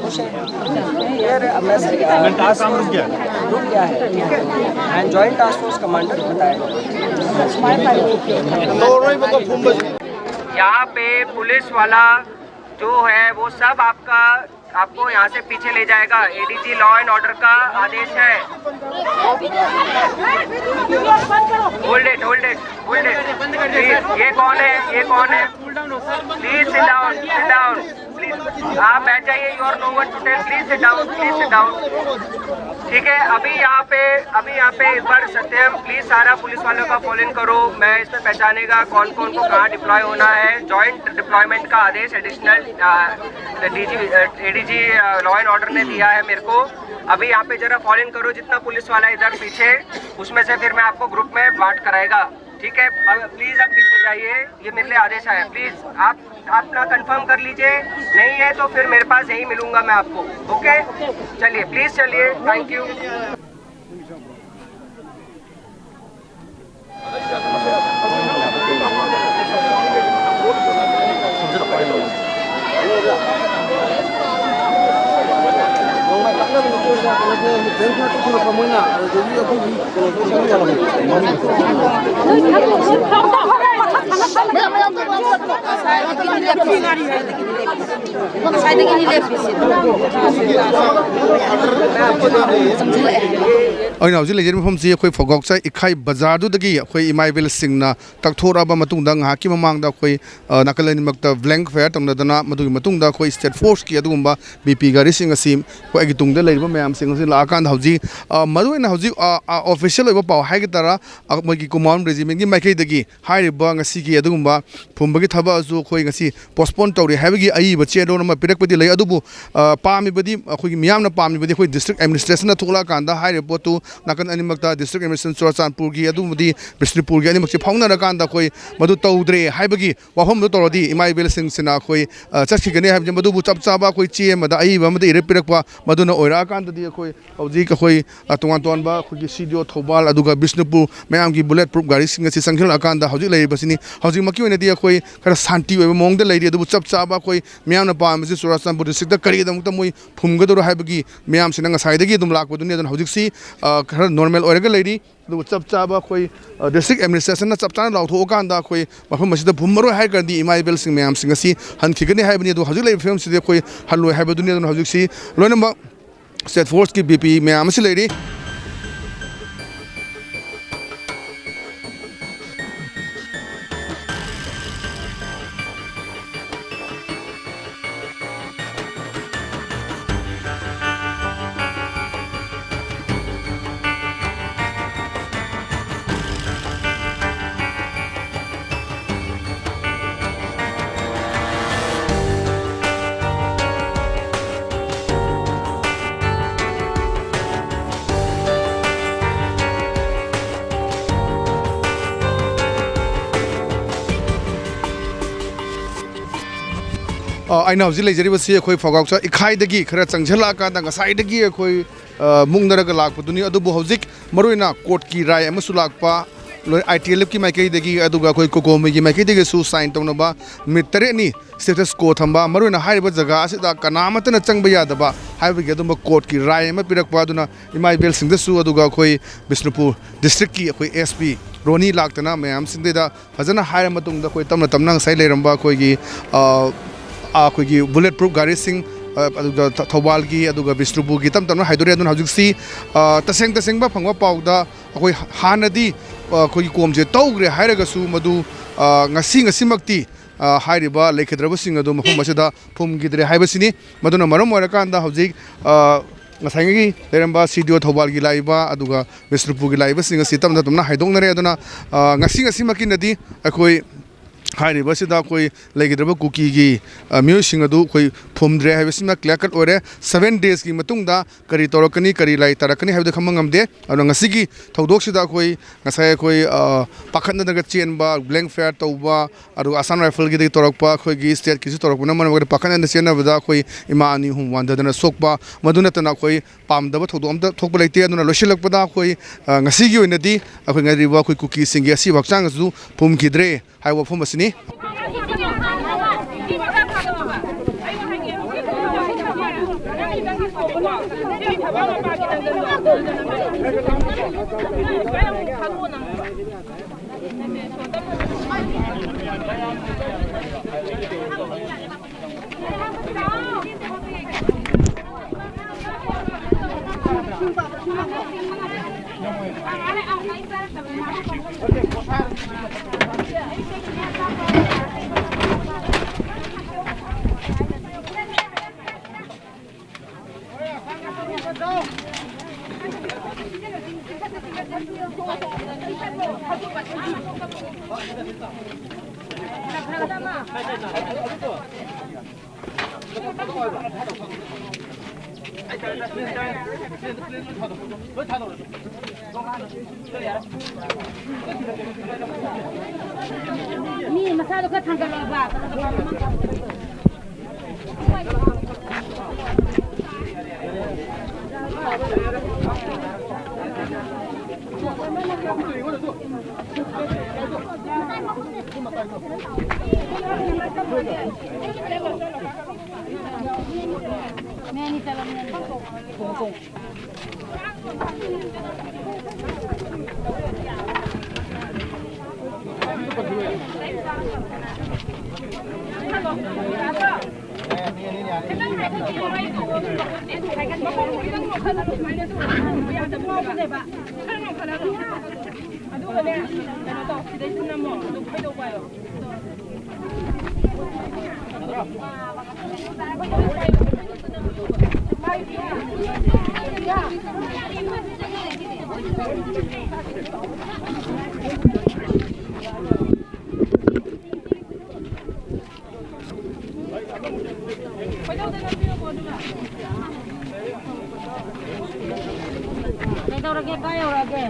Here a message, uh, task force रुक गया है, ठीक है, and joint task force commander बताएगा। यहाँ पे police वाला जो है वो सब आपका, आपको यहाँ से पीछे ले जाएगा। एडीजी लॉ एंड ऑर्डर का आदेश है। Hold it, hold it, hold it. ये कौन है? ये कौन है? Please sit down, sit down. Please, आप बैठ जाइए. You are no one to tell. Please sit down, please sit down. ठीक है, अभी यहाँ पे, अभी यहाँ पे एक बार सत्यम, प्लीज सारा पुलिस वालों का फोन इन करो। मैं इसमें पहचानेगा कौन कौन को कहाँ डिप्लॉय होना है। जॉइंट डिप्लॉयमेंट का आदेश additional DG, ADG law and order ने दिया है मेरे को। अभी यहाँ पे जरा फोन इन करो, जितना पुलिस वाला इधर पीछे, उसमें से फिर मैं आपको ग्रुप में बांट कराएगा। ठीक है, अब प्लीज आप पीछे जाइए, ये मेरे लिए आदेश आया। प्लीज आप अपना कंफर्म कर लीजिए, नहीं है तो फिर मेरे पास यहीं मिलूंगा मैं आपको। ओके, चलिए, प्लीज चलिए। Thank you. ꯑꯩꯅ ꯍꯧꯖꯤꯛ ꯂꯩꯖꯔꯤꯕ ꯃꯐꯝꯁꯤ ꯑꯩꯈꯣꯏ ꯐꯧꯒꯥꯎꯆꯥꯏ ꯏꯈꯥꯏ ꯕꯖꯥꯔꯗꯨꯗꯒꯤ ꯑꯩꯈꯣꯏ ꯏꯃꯥ ꯏꯕꯦꯜꯁꯤꯡꯅ ꯀꯛꯊꯣꯔꯛꯑꯕ ꯃꯇꯨꯡꯗ, ꯉꯥꯏꯍꯥꯛꯀꯤ ꯃꯃꯥꯡꯗ ꯑꯩꯈꯣꯏ, ꯑ, ꯅꯥꯀꯜ ꯑꯅꯤꯃꯛꯇ ꯕ꯭ꯂꯦꯡ ꯐꯥꯌꯔ ꯇꯧꯅꯗꯅ, ꯃꯗꯨꯒꯤ ꯃꯇꯨꯡꯗ ꯑꯩꯈꯣꯏ ꯁ꯭ꯇꯦꯠ ꯐꯣꯔꯁꯀꯤ ꯑꯗꯨꯒꯨꯝꯕ ꯕꯤ ꯄꯤ ꯒꯥꯔꯤꯁꯤꯡ ꯑꯁꯤ ꯑꯩꯈꯣꯏ ꯑꯩꯒꯤ ꯇꯨꯡꯗ ꯂꯩꯔꯤꯕ ꯃꯌꯥꯝꯁꯤꯡ ꯑꯁꯤ ꯂꯥꯛꯑꯀꯥꯟꯗ ꯍꯧꯖꯤꯛ, ꯑ, ꯃꯔꯨꯑꯣꯏꯅ ꯍꯧꯖꯤꯛ, ꯑ, ꯑ, ꯑꯣꯐꯤꯁꯤꯌꯦꯜ ꯑꯣꯏꯕ ꯄꯥꯎ ꯍꯥꯏꯒꯗ꯭ꯔꯥ, ꯑ, ꯃꯣꯏꯒꯤ ꯀꯨꯃꯥꯎꯟ ꯔꯦꯖꯤꯃꯦꯟꯒꯤ ꯃꯥꯏꯀꯩꯗꯒꯤ ꯍꯥꯏꯔꯤꯕ ꯉꯁꯤ ꯁꯤꯒꯤ ꯑꯗꯨꯒꯨꯝꯕ ꯐꯨꯝꯕꯒꯤ ꯊꯕꯛ ꯑꯗꯨ ꯑꯩꯈꯣꯏ ꯉꯁꯤ postpone ꯇꯧꯔꯤ ꯍꯥꯏꯕꯒꯤ ꯑꯏꯕ ꯆꯦꯔꯣꯜ ꯑꯃ ꯄꯤꯔꯛꯄꯗꯤ ꯂꯩ꯫ ꯑꯗꯨꯕꯨ, ꯑ, ꯄꯥꯝꯃꯤꯕꯗꯤ, ꯑꯩꯈꯣꯏꯒꯤ ꯃꯤꯌꯥꯝꯅ ꯄꯥꯝꯃꯤꯕꯗꯤ ꯑꯩꯈꯣꯏ district administrationꯅ ꯊꯣꯛꯂꯛꯑꯀꯥꯟꯗ ꯍꯥꯏꯔꯤꯕ ꯄꯣꯠꯇꯨ ꯅꯥꯀꯟ ꯑꯅꯤꯃꯛꯇ district administration ꯆꯨꯔꯆꯥꯟꯄꯨꯔꯒꯤ ꯑꯗꯨꯕꯨꯗꯤ ꯕꯤꯁꯅꯨꯄꯨꯔꯒꯤ ꯑꯅꯤꯃꯛꯁꯦ ꯐꯥꯎꯅꯔꯀꯥꯟꯗ ꯑꯩꯈꯣꯏ ꯃꯗꯨ ꯇꯧꯗ꯭ꯔꯦ ꯍꯥꯏꯕꯒꯤ ꯋꯥꯐꯝꯗꯨ ꯇꯧꯔꯗꯤ ꯏꯃꯥ ꯏꯕꯦꯜꯁꯤꯡꯁꯤꯅ ꯑꯩꯈꯣꯏ, ꯑ, ꯆꯠꯈꯤꯒꯅꯤ ꯍꯥꯏꯕꯁꯦ꯫ ꯃꯗꯨꯕꯨ ꯆꯞ ꯆꯥꯕ ꯑꯩꯈꯣꯏ ꯆꯦ ꯑꯃꯗ ꯑꯏꯕ ꯑꯃꯗ ꯏꯔ ꯄꯤꯔꯛꯄ ꯃꯗꯨꯅ ꯑꯣꯏꯔꯛꯑꯀꯥꯟꯗꯗꯤ ꯑꯩꯈꯣꯏ ꯍꯧꯖꯤꯛ ꯑꯩꯈꯣꯏ, ꯑ, ꯇꯣꯉꯥꯟ ꯇꯣꯉꯥꯟꯕ ꯑꯩꯈꯣꯏꯒꯤ C D O ꯊꯧꯕꯥꯜ ꯑꯗꯨꯒ ꯕꯤꯁꯅꯨꯄꯨꯔ ꯃꯌꯥꯝꯒꯤ bullet proof ꯒꯥꯔꯤꯁꯤꯡ ꯑꯁꯤ ꯆꯪꯁꯤꯜꯂꯛꯑꯀꯥꯟꯗ ꯍꯧꯖꯤꯛ ꯂꯩꯔꯤꯕꯁꯤꯅꯤ꯫ ꯍꯧꯖꯤꯛꯃꯛꯀꯤ ꯑꯣꯏꯅꯗꯤ ꯑꯩꯈꯣꯏ ꯈꯔ ꯁꯥꯟꯇꯤ ꯑꯣꯏꯕ ꯃꯑꯣꯡꯗ ꯂꯩꯔꯤ, ꯑꯗꯨꯕꯨ ꯆꯞ ꯆꯥꯕ ꯑꯩꯈꯣꯏ ꯃꯤꯌꯥꯝꯅ ꯄꯥꯝꯃꯤꯁꯤ ꯆꯨꯔꯆꯥꯟꯄꯨꯔ districtꯇ ꯀꯔꯤꯒꯤꯗꯃꯛꯇ ꯃꯣꯏ ꯐꯨꯝꯒꯗꯧꯔꯣ ꯍꯥꯏꯕꯒꯤ ꯃꯌꯥꯝꯁꯤꯅ ꯉꯁꯥꯏꯗꯒꯤ ꯑꯗꯨꯝ ꯂꯥꯛꯄꯗꯨꯅꯤ꯫ ꯑꯗꯨꯅ ꯍꯧꯖꯤꯛꯁꯤ, ꯑ, ꯈꯔ normal ꯑꯣꯏꯔꯒ ꯂꯩꯔꯤ꯫ ꯑꯗꯨꯕꯨ ꯆꯞ ꯆꯥꯕ ꯑꯩꯈꯣꯏ, ꯑ, district administrationꯅ ꯆꯞ ꯆꯥꯅ ꯂꯥꯎꯊꯣꯛꯑꯀꯥꯟꯗ ꯑꯩꯈꯣꯏ ꯃꯐꯝ ꯑꯁꯤꯗ ꯐꯨꯝꯃꯔꯣꯏ ꯍꯥꯏꯔꯒꯗꯤ ꯏꯃꯥ ꯏꯕꯦꯜꯁꯤꯡ ꯃꯌꯥꯝꯁꯤꯡ ꯑꯁꯤ ꯍꯟꯈꯤꯒꯅꯤ ꯍꯥꯏꯕꯅꯤ꯫ ꯑꯗꯨ ꯍꯧꯖꯤꯛ ꯂꯩꯔꯤꯕ ꯐꯤꯕꯝꯁꯤꯗꯤ ꯑꯩꯈꯣꯏ ꯍꯜꯂꯣꯏ ꯍꯥꯏꯕꯗꯨꯅꯤ꯫ ꯑꯗꯨꯅ ꯍꯧꯖꯤꯛꯁꯤ ꯂꯣꯏꯅꯃꯛ state forceꯀꯤ B P ꯃꯌꯥꯝ ꯑꯁꯤ ꯂꯩꯔꯤ꯫ ꯑ, ꯑꯩꯅ ꯍꯧꯖꯤꯛ ꯂꯩꯖꯔꯤꯕꯁꯤ ꯑꯩꯈꯣꯏ ꯐꯧꯒꯥꯎꯆꯥ ꯏꯈꯥꯏꯗꯒꯤ ꯈꯔ ꯆꯪꯁꯤꯜꯂꯛꯑꯀꯥꯟꯗ ꯉꯁꯥꯏꯗꯒꯤ ꯑꯩꯈꯣꯏ, ꯑ, ꯃꯨꯛꯅꯔꯒ ꯂꯥꯛꯄꯗꯨꯅꯤ꯫ ꯑꯗꯨꯕꯨ ꯍꯧꯖꯤꯛ ꯃꯔꯨꯑꯣꯏꯅ courtꯀꯤ ꯔꯥꯏ ꯑꯃꯁꯨ ꯂꯥꯛꯄ, ꯂꯣꯏ I T L Fꯀꯤ ꯃꯥꯏꯀꯩꯗꯒꯤ, ꯑꯗꯨꯒ ꯑꯩꯈꯣꯏ COCOMIꯒꯤ ꯃꯥꯏꯀꯩꯗꯒꯤꯁꯨ sign ꯇꯧꯅꯕ ꯅꯨꯃꯤꯠ ꯇꯔꯦꯠꯅꯤ status quo ꯊꯝꯕ꯫ ꯃꯔꯨꯑꯣꯏꯅ ꯍꯥꯏꯔꯤꯕ ꯖꯒꯥ ꯑꯁꯤꯗ ꯀꯅꯥꯃꯠꯇꯅ ꯆꯪꯕ ꯌꯥꯗꯕ ꯍꯥꯏꯕꯒꯤ ꯑꯗꯨꯝꯕ courtꯀꯤ ꯔꯥꯏ ꯑꯃ ꯄꯤꯔꯛꯄ꯫ ꯑꯗꯨꯅ ꯏꯃꯥ ꯏꯕꯦꯜꯁꯤꯡꯗꯁꯨ, ꯑꯗꯨꯒ ꯑꯩꯈꯣꯏ ꯕꯤꯁꯅꯨꯄꯨꯔ districtꯀꯤ ꯑꯩꯈꯣꯏ S P ꯔꯣꯅꯤ ꯂꯥꯛꯇꯅ ꯃꯌꯥꯝꯁꯤꯡꯗꯨꯗ ꯐꯖꯅ ꯍꯥꯏꯔ ꯃꯇꯨꯡꯗ ꯑꯩꯈꯣꯏ ꯇꯞꯅ ꯇꯞꯅ ꯉꯁꯥꯏ ꯂꯩꯔꯝꯕ ꯑꯩꯈꯣꯏꯒꯤ, ꯑ, ꯑ, ꯑꯩꯈꯣꯏꯒꯤ bullet proof ꯒꯥꯔꯤꯁꯤꯡ, ꯑ, ꯑꯗꯨꯒ ꯊ-, ꯊꯧꯕꯥꯜꯒꯤ ꯑꯗꯨꯒ ꯕꯤꯁꯅꯨꯄꯨꯔꯒꯤ ꯇꯞ ꯇꯞꯅ ꯍꯥꯏꯗꯣꯔꯛꯑꯦ꯫ ꯑꯗꯨꯅ ꯍꯧꯖꯤꯛꯁꯤ, ꯑ, ꯇꯁꯦꯡ ꯇꯁꯦꯡꯕ ꯐꯪꯕ ꯄꯥꯎꯗ ꯑꯩꯈꯣꯏ ꯍꯥꯟꯅꯗꯤ, ꯑ, ꯑꯩꯈꯣꯏꯒꯤ ꯀꯣꯝꯁꯦ ꯇꯧꯈ꯭ꯔꯦ ꯍꯥꯏꯔꯒꯁꯨ ꯃꯗꯨ, ꯑ, ꯉꯁꯤ ꯉꯁꯤꯃꯛꯇꯤ, ꯑ, ꯍꯥꯏꯔꯤꯕ ꯂꯩꯈꯤꯗ꯭ꯔꯕꯁꯤꯡ ꯑꯗꯨ ꯃꯐꯝ ꯑꯁꯤꯗ ꯐꯨꯝꯈꯤꯗ꯭ꯔꯦ ꯍꯥꯏꯕꯁꯤꯅꯤ꯫ ꯃꯗꯨꯅ ꯃꯔꯝ ꯑꯣꯏꯔꯀꯥꯟꯗ ꯍꯧꯖꯤꯛ, ꯑ, ꯉꯁꯥꯏꯒꯤ ꯂꯩꯔꯝꯕ ꯁꯤ ꯗꯤ ꯑꯣ ꯊꯧꯕꯥꯜꯒꯤ ꯂꯥꯛꯏꯕ, ꯑꯗꯨꯒ ꯕꯤꯁꯅꯨꯄꯨꯔꯒꯤ ꯂꯥꯛꯏꯕꯁꯤꯡ ꯑꯁꯤ ꯇꯞꯅ ꯇꯞꯅ ꯍꯥꯏꯗꯣꯛꯅꯔꯦ꯫ ꯑꯗꯨꯅ, ꯑ, ꯉꯁꯤ, ꯉꯁꯤꯃꯛꯀꯤꯅꯗꯤ ꯑꯩꯈꯣꯏ ꯍꯥꯏꯔꯤꯕꯁꯤꯗ ꯑꯩꯈꯣꯏ ꯂꯩꯒꯗꯕ ꯀꯨꯀꯤꯒꯤ, ꯑ, ꯃꯤꯑꯣꯏꯁꯤꯡ ꯑꯗꯨ ꯑꯩꯈꯣꯏ ꯐꯨꯝꯗ꯭ꯔꯦ ꯍꯥꯏꯕꯁꯤꯃ clear cut ꯑꯣꯏꯔꯦ꯫ Seven days ꯀꯤ ꯃꯇꯨꯡꯗ ꯀꯔꯤ ꯇꯧꯔꯛꯀꯅꯤ, ꯀꯔꯤ ꯂꯥꯏ ꯇꯥꯔꯛꯀꯅꯤ ꯍꯥꯏꯕꯗꯨ ꯈꯪꯕ ꯉꯝꯗꯦ꯫ ꯑꯗꯨꯅ ꯉꯁꯤꯒꯤ ꯊꯧꯗꯣꯛꯁꯤꯗ ꯑꯩꯈꯣꯏ ꯉꯁꯥꯏ ꯑꯩꯈꯣꯏ, ꯑ, ꯄꯥꯈꯠꯅꯗꯅꯒ ꯆꯦꯟꯕ, blank fire ꯇꯧꯕ, ꯑꯗꯨꯒ Assam Rifle ꯒꯤꯗꯒꯤ ꯇꯧꯔꯛꯄ, ꯑꯩꯈꯣꯏꯒꯤ state ꯀꯤꯁꯨ ꯇꯧꯔꯛꯄꯅ ꯃꯔꯝ ꯑꯣꯏꯔꯒ ꯄꯥꯈꯠꯅꯗꯅ ꯆꯦꯟꯅꯕꯗ ꯑꯩꯈꯣꯏ ꯏꯃꯥ ꯑꯅꯤ ꯑꯍꯨꯝ ꯋꯥꯟꯊꯗꯅ ꯁꯣꯛꯄ, ꯃꯗꯨ ꯅꯠꯇꯅ ꯑꯩꯈꯣꯏ ꯄꯥꯝꯗꯕ ꯊꯧꯗꯣꯛ ꯑꯝꯇ ꯊꯣꯛꯄ ꯂꯩꯇꯦ꯫ ꯑꯗꯨꯅ ꯂꯣꯏꯁꯤꯜꯂꯛꯄꯗ ꯑꯩꯈꯣꯏ, ꯑ, ꯉꯁꯤꯒꯤ ꯑꯣꯏꯅꯗꯤ ꯑꯩꯈꯣꯏ ꯉꯥꯏꯔꯤꯕ ꯑꯩꯈꯣꯏ ꯀꯨꯀꯤꯁꯤꯡꯒꯤ ꯑꯁꯤꯕ ꯍꯛꯆꯥꯡ ꯑꯁꯤꯁꯨ ꯐꯨꯝꯈꯤꯗ꯭ꯔꯦ ꯍꯥꯏꯕ ꯋꯥꯐꯝ ꯑꯁꯤꯅꯤ꯫ ꯃꯤ ꯃꯁꯥꯗꯣ ꯈꯔ ꯊꯥꯡꯒꯠꯂꯣꯕ꯫ ꯑꯗꯨꯒꯅꯦ, ꯀꯩꯅꯣ ꯇꯧ, ꯁꯤꯗꯩꯁꯤꯗ ꯅꯝꯃꯣ, ꯑꯗꯨ ꯀꯩꯗꯧꯕ ꯍꯥꯏꯌꯣ꯫ ꯀꯩꯗꯧꯔꯒꯦ? ꯀꯥꯏ ꯌꯧꯔꯛꯑꯒꯦ?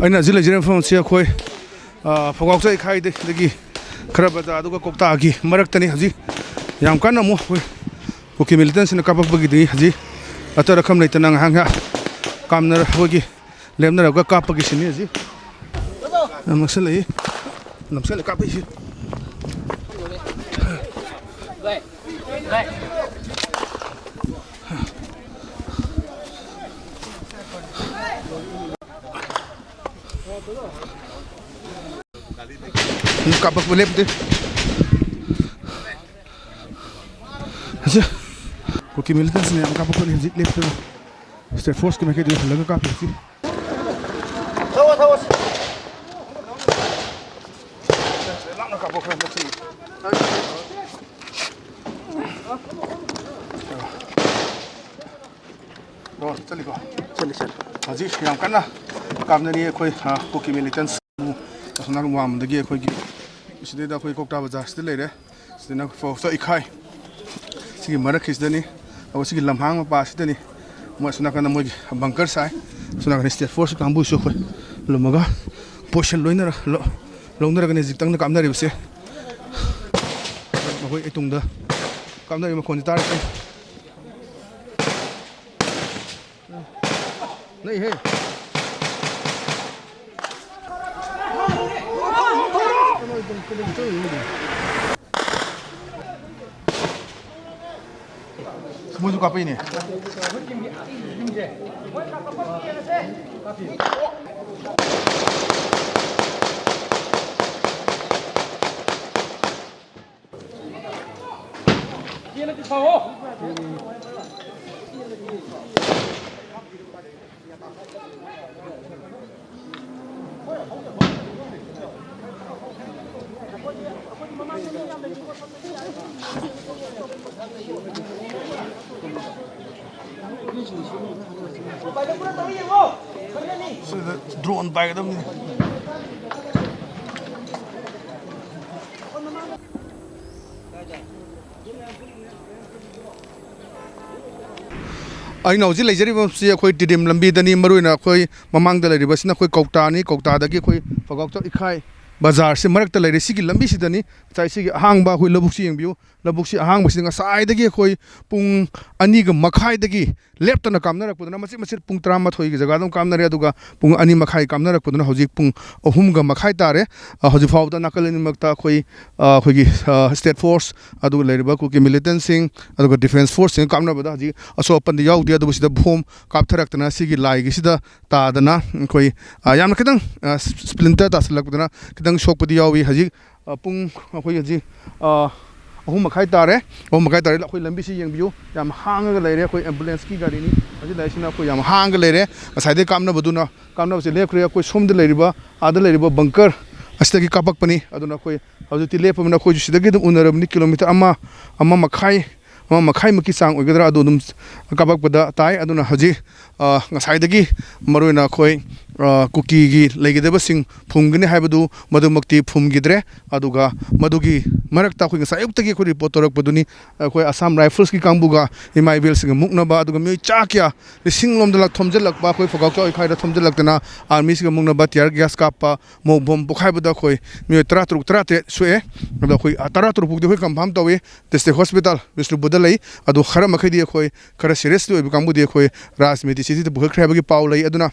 ꯑꯩꯅ ꯍꯧꯖꯤꯛ ꯂꯩꯖꯔꯤꯕ ꯃꯐꯝ ꯑꯁꯤ ꯑꯩꯈꯣꯏ, ꯑ, ꯐꯧꯒꯥꯎꯆꯥꯏ ꯈꯥꯏꯗꯒꯤ ꯈꯔ ꯕꯖꯥꯔ ꯑꯗꯨꯒ ꯀꯧꯇꯥꯒꯤ ꯃꯔꯛꯇꯅꯤ꯫ ꯍꯧꯖꯤꯛ ꯌꯥꯝ ꯀꯟꯅ ꯑꯃꯨꯛ ꯑꯩꯈꯣꯏ ꯀꯨꯀꯤ ꯃꯤꯂꯤꯇꯦꯟꯁꯤꯅ ꯀꯥꯞꯄꯛꯄꯒꯤꯗꯤ ꯍꯧꯖꯤꯛ ꯑꯇꯠ ꯑꯈꯝ ꯂꯩꯇꯅ ꯉꯥꯏꯍꯥꯛ ꯉꯥꯏꯍꯥꯛ ꯀꯥꯝꯅꯔ ꯑꯩꯈꯣꯏꯒꯤ ꯂꯦꯞꯅꯔꯒ ꯀꯥꯞꯄꯒꯤ ꯁꯤꯟꯅꯤ ꯍꯧꯖꯤꯛ꯫ ꯌꯥꯝ ꯅꯛꯁꯜꯂꯛꯏ꯫ ꯅꯛꯁꯜꯂꯦ ꯀꯥꯞꯄꯛꯏꯁꯤ꯫ ꯀꯥꯞꯄꯛꯄ ꯂꯦꯞꯇꯦ꯫ ꯑꯁꯤ ꯀꯨꯀꯤ ꯃꯤꯂꯤꯇꯦꯟꯁꯤꯅ ꯌꯥꯝ ꯀꯥꯞꯄꯛꯄꯅꯤ ꯍꯧꯖꯤꯛ ꯂꯦꯞꯇꯅ꯫ ꯁ꯭ꯇꯦꯠ ꯐꯣꯔꯁꯀꯤ ꯃꯥꯏꯀꯩꯗꯒꯤ ꯍꯜꯂꯒ ꯀꯥꯞꯄꯤ ꯍꯧꯖꯤꯛ꯫ ꯂꯥꯞꯅ ꯀꯥꯞꯄꯛꯈ꯭ꯔꯦ ꯍꯟꯗꯛꯁꯤ꯫ ꯔꯣ, ꯆꯠꯂꯤꯀꯣ? ꯆꯠꯂꯤ, ꯆꯠꯂꯤ꯫ ꯍꯧꯖꯤꯛ ꯌꯥꯝ ꯀꯟꯅ ꯀꯥꯞꯅꯔꯤ ꯑꯩꯈꯣꯏ, ꯑ, ꯀꯨꯀꯤ ꯃꯤꯂꯤꯇꯦꯟꯁ꯫ ꯑꯁꯣꯝ ꯅꯥꯀꯟ ꯋꯥꯡꯃꯗꯒꯤ ꯑꯩꯈꯣꯏꯒꯤ ꯁꯤꯗꯩꯗ ꯑꯩꯈꯣꯏ ꯀꯧꯇꯥ ꯕꯖꯥꯔꯁꯤꯗ ꯂꯩꯔꯦ꯫ ꯁꯤꯗꯅ ꯐꯣꯔꯁꯇ ꯏꯈꯥꯏ꯫ ꯁꯤꯒꯤ ꯃꯔꯛꯀꯤꯁꯤꯗꯅꯤ꯫ ꯑꯗꯨꯒ ꯁꯤꯒꯤ ꯂꯝꯍꯥꯡ ꯃꯄꯥꯁꯤꯗꯅꯤ꯫ ꯃꯣꯏ ꯑꯁꯣꯝ ꯅꯥꯀꯟꯗ ꯃꯣꯏꯒꯤ ꯕꯪꯀꯔ ꯁꯥꯏ꯫ ꯑꯁꯣꯝ ꯅꯥꯀꯟꯗ ꯁ꯭ꯇꯦꯠ ꯐꯣꯔꯁ ꯀꯥꯡꯕꯨꯁꯨ ꯑꯩꯈꯣꯏ ꯂꯨꯝꯃꯒ ꯄꯣꯖꯤꯁꯟ ꯂꯣꯏꯅꯔ-, ꯂꯧ-, ꯂꯧꯅꯔꯒꯅꯤ ꯍꯧꯖꯤꯛꯇꯪꯅ ꯀꯥꯞꯅꯔꯤꯕꯁꯦ꯫ ꯃꯈꯣꯏ ꯑꯩ ꯇꯨꯡꯗ ꯀꯥꯞꯅꯔꯤꯕ ꯃꯈꯣꯟꯁꯤ ꯇꯥꯔꯤꯁꯦ꯫ ꯅꯩꯍꯦ꯫ ꯃꯣꯏꯁꯨ ꯀꯥꯞꯄꯛꯏꯅꯦ꯫ ꯁꯤꯗ ꯗ꯭ꯔꯣꯟ ꯄꯥꯏꯒꯗꯕꯅꯤ꯫ ꯑꯩꯅ ꯍꯧꯖꯤꯛ ꯂꯩꯖꯔꯤꯕ ꯃꯐꯝꯁꯤ ꯑꯩꯈꯣꯏ ꯇꯤꯗꯤꯝ ꯂꯝꯕꯤꯗꯅꯤ꯫ ꯃꯔꯨꯑꯣꯏꯅ ꯑꯩꯈꯣꯏ ꯃꯃꯥꯡꯗ ꯂꯩꯔꯤꯕꯁꯤꯅ ꯑꯩꯈꯣꯏ ꯀꯧꯇꯥꯅꯤ꯫ ꯀꯧꯇꯥꯗꯒꯤ ꯑꯩꯈꯣꯏ ꯐꯒꯥꯎꯆꯧ ꯏꯈꯥꯏ ꯕꯖꯥꯔꯁꯤ ꯃꯔꯛꯇ ꯂꯩꯔꯦ꯫ ꯁꯤꯒꯤ ꯂꯝꯕꯤꯁꯤꯗꯅꯤ ꯉꯁꯥꯏ ꯁꯤꯒꯤ ꯑꯍꯥꯡꯕ ꯑꯩꯈꯣꯏ ꯂꯧꯕꯨꯛꯁꯤ ꯌꯦꯡꯕꯤꯌꯨ꯫ ꯂꯧꯕꯨꯛꯁꯤ ꯑꯍꯥꯡꯕꯁꯤꯗ ꯉꯁꯥꯏꯗꯒꯤ ꯑꯩꯈꯣꯏ ꯄꯨꯡ ꯑꯅꯤꯒ ꯃꯈꯥꯏꯗꯒꯤ ꯂꯦꯞꯇꯅ ꯀꯥꯞꯅꯔꯛꯄꯗꯨꯅ, ꯃꯆꯤꯠ ꯃꯆꯤꯠ ꯄꯨꯡ ꯇꯔꯥꯃꯥꯊꯣꯏꯒꯤ ꯖꯒꯥꯗ ꯑꯃꯨꯛ ꯀꯥꯞꯅꯔꯦ, ꯑꯗꯨꯒ ꯄꯨꯡ ꯑꯅꯤ ꯃꯈꯥꯏ ꯀꯥꯞꯅꯔꯛꯄꯗꯨꯅ ꯍꯧꯖꯤꯛ ꯄꯨꯡ ꯑꯍꯨꯝꯒ ꯃꯈꯥꯏ ꯇꯥꯔꯦ꯫ ꯑ, ꯍꯧꯖꯤꯛ ꯐꯥꯎꯕꯗ ꯅꯥꯀꯜ ꯑꯅꯤꯃꯛꯇ ꯑꯩꯈꯣꯏ, ꯑ, ꯑꯩꯈꯣꯏꯒꯤ, ꯑ, ꯁ꯭ꯇꯦꯠ ꯐꯣꯔꯁ, ꯑꯗꯨꯒ ꯂꯩꯔꯤꯕ ꯀꯨꯀꯤ ꯃꯤꯂꯤꯇꯦꯟꯁꯤꯡ, ꯑꯗꯨꯒ ꯗꯤꯐꯦꯟꯁ ꯐꯣꯔꯁꯁꯤꯡ ꯀꯥꯞꯅꯕꯗ ꯍꯧꯖꯤꯛ ꯑꯁꯣꯛ ꯑꯄꯟꯗꯤ ꯌꯥꯎꯗꯦ꯫ ꯑꯗꯨꯕꯨ ꯁꯤꯗ ꯕꯣꯝ ꯀꯥꯞꯊꯔꯛꯇꯅ ꯁꯤꯒꯤ ꯂꯥꯏꯒꯤꯁꯤꯗ ꯇꯥꯗꯅ ꯑꯩꯈꯣꯏ, ꯑ, ꯌꯥꯝꯅ ꯈꯤꯇꯪ, ꯑ, ꯁ꯭ꯄ꯭ꯂꯤꯟꯇꯔ ꯇꯥꯁꯤꯜꯂꯛꯄꯗꯅ ꯈꯤꯇꯪ ꯁꯣꯛꯄꯗꯤ ꯌꯥꯎꯏ꯫ ꯍꯧꯖꯤꯛ, ꯑ, ꯄꯨꯡ ꯑꯩꯈꯣꯏ ꯍꯧꯖꯤꯛ, ꯑ, ꯑꯍꯨꯝ ꯃꯈꯥꯏ ꯇꯥꯔꯦ꯫ ꯑꯍꯨꯝ ꯃꯈꯥꯏ ꯇꯥꯔꯦ꯫ ꯑꯩꯈꯣꯏ ꯂꯝꯕꯤꯁꯤ ꯌꯦꯡꯕꯤꯌꯨ, ꯌꯥꯝ ꯍꯥꯡꯉꯒ ꯂꯩꯔꯦ꯫ ꯑꯩꯈꯣꯏ ꯑꯦꯝꯕꯨꯂꯦꯟꯁꯀꯤ ꯒꯥꯔꯤꯅꯤ꯫ ꯍꯧꯖꯤꯛ ꯂꯥꯛꯏꯁꯤꯅ ꯑꯩꯈꯣꯏ ꯌꯥꯝ ꯍꯥꯡꯉꯒ ꯂꯩꯔꯦ꯫ ꯉꯁꯥꯏꯗꯩ ꯀꯥꯞꯅꯕꯗꯨꯅ, ꯀꯥꯞꯅꯕꯁꯦ ꯂꯦꯞꯈ꯭ꯔꯦ꯫ ꯑꯩꯈꯣꯏ ꯁꯣꯝꯗ ꯂꯩꯔꯤꯕ, ꯑꯥꯗ ꯂꯩꯔꯤꯕ ꯕꯪꯀꯔ ꯑꯁꯤꯗꯒꯤ ꯀꯥꯞꯄꯛꯄꯅꯤ꯫ ꯑꯗꯨꯅ ꯑꯩꯈꯣꯏ ꯍꯧꯖꯤꯛꯇꯤ ꯂꯦꯞꯄꯕꯅꯤꯅ ꯑꯩꯈꯣꯏꯁꯨ ꯁꯤꯗꯒꯤ ꯑꯗꯨꯝ ꯎꯅꯔꯕꯅꯤ꯫ ꯀꯤꯂꯣꯃꯤꯇꯔ ꯑꯃ, ꯑꯃ ꯃꯈꯥꯏ, ꯑꯃ ꯃꯈꯥꯏꯃꯨꯛꯀꯤ ꯆꯥꯡ ꯑꯣꯏꯒꯗ꯭ꯔꯥ, ꯑꯗꯨ ꯑꯗꯨꯝ ꯀꯥꯞꯄꯛꯄꯗ ꯇꯥꯏ꯫ ꯑꯗꯨꯅ ꯍꯧꯖꯤꯛ, ꯑ, ꯉꯁꯥꯏꯗꯒꯤ ꯃꯔꯨꯑꯣꯏꯅ ꯑꯩꯈꯣꯏ, ꯑ, ꯀꯨꯀꯤꯒꯤ ꯂꯩꯒꯗꯕꯁꯤꯡ ꯐꯨꯝꯒꯅꯤ ꯍꯥꯏꯕꯗꯨ ꯃꯗꯨꯃꯛꯇꯤ ꯐꯨꯝꯈꯤꯗ꯭ꯔꯦ꯫ ꯑꯗꯨꯒ ꯃꯗꯨꯒꯤ ꯃꯔꯛꯇ ꯑꯩꯈꯣꯏ ꯉꯁꯥꯏ ꯑꯌꯨꯛꯇꯒꯤ ꯑꯩꯈꯣꯏ ꯔꯤꯄꯣꯔꯠ ꯇꯧꯔꯛꯄꯗꯨꯅꯤ, ꯑꯩꯈꯣꯏ ꯑꯁꯥꯝ ꯔꯥꯏꯐꯜꯁꯀꯤ ꯀꯥꯡꯕꯨꯒ ꯏꯃꯥ ꯏꯕꯦꯜꯁꯤꯡꯒ ꯃꯨꯛꯅꯕ, ꯑꯗꯨꯒ ꯃꯤꯑꯣꯏ ꯆꯥ ꯀꯌꯥ ꯂꯤꯁꯤꯡ ꯂꯣꯝꯗ ꯂꯥꯛ-, ꯊꯣꯝꯖꯤꯜꯂꯛꯄ, ꯑꯩꯈꯣꯏ ꯐꯧꯒꯥꯛꯆꯥꯎ ꯏꯈꯥꯏꯗ ꯊꯣꯝꯖꯤꯜꯂꯛꯇꯅ ꯑꯥꯔꯃꯤꯁꯤꯒ ꯃꯨꯛꯅꯕ, ꯇꯤꯌꯥꯔ ꯒ꯭ꯌꯥꯁ ꯀꯥꯞꯄ, ꯃꯣꯛ ꯕꯣꯝ ꯄꯣꯈꯥꯏꯕꯗ ꯑꯩꯈꯣꯏ ꯃꯤꯑꯣꯏ ꯇꯔꯥ ꯇꯔꯨꯛ, ꯇꯔꯥ ꯇꯔꯦꯠ ꯁꯣꯛꯑꯦ꯫ ꯑꯗꯣ ꯑꯩꯈꯣꯏ, ꯑ, ꯇꯔꯥ ꯇꯔꯨꯛ ꯐꯥꯎꯗꯤ ꯑꯩꯈꯣꯏ ꯀꯟꯐꯥꯔꯝ ꯇꯧꯏ꯫ ꯗꯤꯁꯇ꯭ꯔꯤꯛ ꯍꯣꯁꯄꯤꯇꯥꯜ ꯕꯤꯁꯅꯨꯄꯨꯔꯗ ꯂꯩ꯫ ꯑꯗꯣ ꯈꯔ ꯃꯈꯩꯗꯤ ꯑꯩꯈꯣꯏ ꯈꯔ ꯁꯤꯔꯤꯌꯁꯂꯤ ꯑꯣꯏꯕ ꯀꯥꯡꯕꯨꯗꯤ ꯑꯩꯈꯣꯏ ꯔꯥꯖꯃꯤꯇꯤ ꯁꯤꯇꯤꯗ ꯄꯨꯈꯠꯈ꯭ꯔꯦ ꯍꯥꯏꯕꯒꯤ ꯄꯥꯎ ꯂꯩ꯫ ꯑꯗꯨꯅ